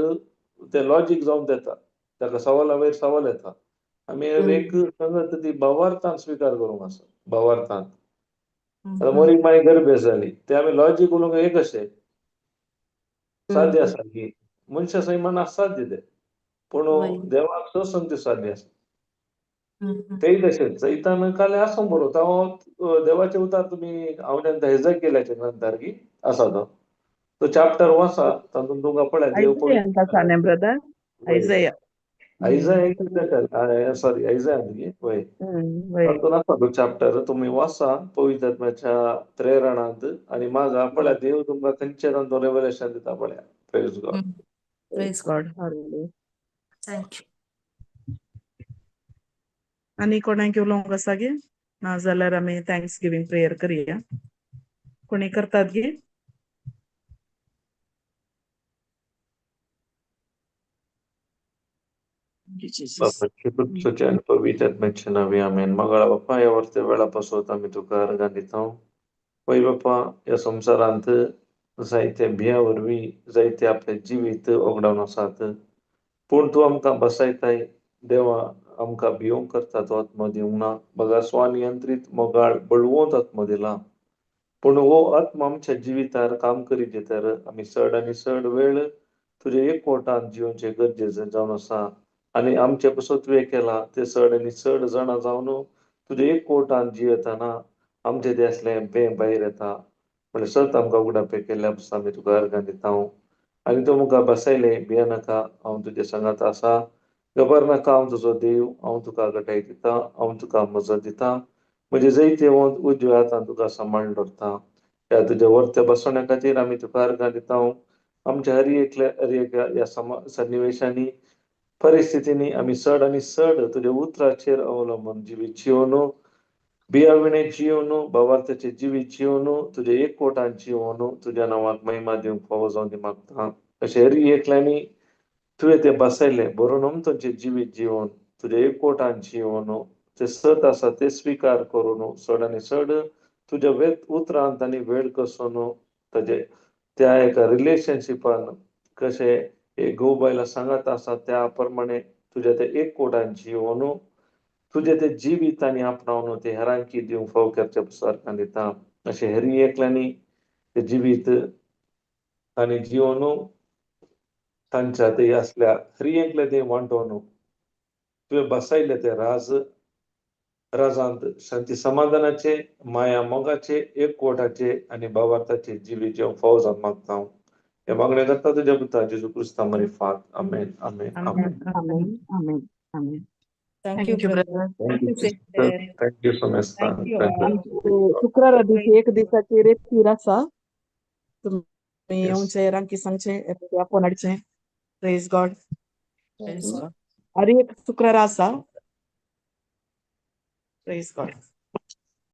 तें लॉजीक जावन येता, ताका सवाला वयर सवाल येता. आमी एक सांगत ती भावार्थान स्विकार करूंक आसा. भावार्थान आतां मोरी माय गरबे जाली ते आमी लॉजीक उलोवंक एक अशें साध्य आसा की मनशा सैमान असाध्य तें, पूण देवाक सोसून तें साध्य आसा. तेय तशेंच जैतान काले आसूं बरो तो देवाचे उतार तुमी हांव हेजेकियलाच्या ग्रंथार की आसा तो तो चॅप्टर वाचा, तातूंत तुमकां पळय देव ब्रदर आयजया आयजया सॉरी आयजया न्ही वय तातूंत आसा तो चॅप्टर, तुमी वाचा पवित्र आत्म्याच्या प्रेरणांत आनी मागीर पळय देव तुमकां खंयचे तांचो रेवलेशन दिता पळया. Praise God. Praise God. Hallelujah. Thank you. आनी कोणाक उलोवंक आसा गे? ना जाल्यार आमी thanks giving prayer करया. कोणी करतात गे? बापाचे आनी पवित्र आत्म्याच्या नांवी आमेन. मगळा बाप्पा, ह्या वर्ते वेळा पासत आमी तुका अर्गां दिता. वय बाप्पा, ह्या संवसारांत जायते भिया वरवीं जायते आपलें जिवीत ओगडावन आसात, पूण तूं आमकां बसयताय देवा. आमकां भियोंक करता तो आत्मो दिवंक ना, बगर स्वनियंत्रीत मोगाळ बळवंत आत्मो दिला. पूण हो आत्मो आमच्या जिवितार काम करीत तर आमी चड आनी चड वेळ तुजे एकवटान जिवनचे गरजेचें जावन आसा. आनी आमचे पसून तुवें केला ते चड आनी चड जाणां जावन तुजे एकवटान जियेतना आमचे ते असलें बें भायर येता. म्हणल्यार सत आमकां उगडापे केल्ल्या पसून आमी तुका अर्गां दिता. आनी तूं मुखार बसयलें भियेनाका, हांव तुजे सांगात आसा. घबर नाका, हांव तुजो देव, हांव तुका घटाय दिता, हांव तुका मजत दिता. म्हजे जैतेवंत उजव्या हातान तुका सांबाळून दवरता. ह्या तुज्या वर्त्या बसवण्या खातीर आमी तुका अर्गां दिता. आमच्या हर एकल्या हर एका ह्या सन्निवेशांनी परिस्थितींनी आमी चड आनी चड तुज्या उतराचेर अवलंबून जिवीत जिवन, बियाविणे जिवन, भावार्थाचें जिवीत जिवन, तुज्या एकवटान जिवन, तुज्या नांवाक महिमा दिवंक फावो जावन ती मागता. अशें हर एकल्यांनी तुवें तें बसयलें बरोवन तांचें जिवीत जिवन, तुज्या एकवटान जिवन, तें सत आसा तें स्विकार करून चड आनी चड तुज्या उतरांत आनी वेळ कसून ताजे त्या एका रिलेशनशिपान कशें एक घोव बायलां सांगात आसा त्या प्रमाणे तुज्या त्या एकवटान जिवन, तुजें तें जिवीत आनी आपणावन तें हेरांकी दिवंक फावो करच्या सारकान दिता. अशें हेरी एकल्यांनी तें जिवीत आनी जिवन तांच्या ते असल्या हरी एकले ते वांटोवन तुवें बसयले ते राज राजांत शांती समाधानाचे, माया मोगाचे, एकवटाचे आनी भावार्थाचे जिवीत जेवण फावो जावन मागता हांव. हे मागणें करता तुज्या पुता जेजू क्रिस्ता मरिफात. आमेन आमेन आमेन. आमेन आमेन आमेन. Thank you, brother. Thank you, sister. Thank you so much. Thank you. शुक्रारा दिसा एक दिसाची रेतीर आसा, तुमी येवचे, रांकी सांगचे, आपोवन हाडचें. Praise God. हर एक शुक्रारा आसा. Praise God.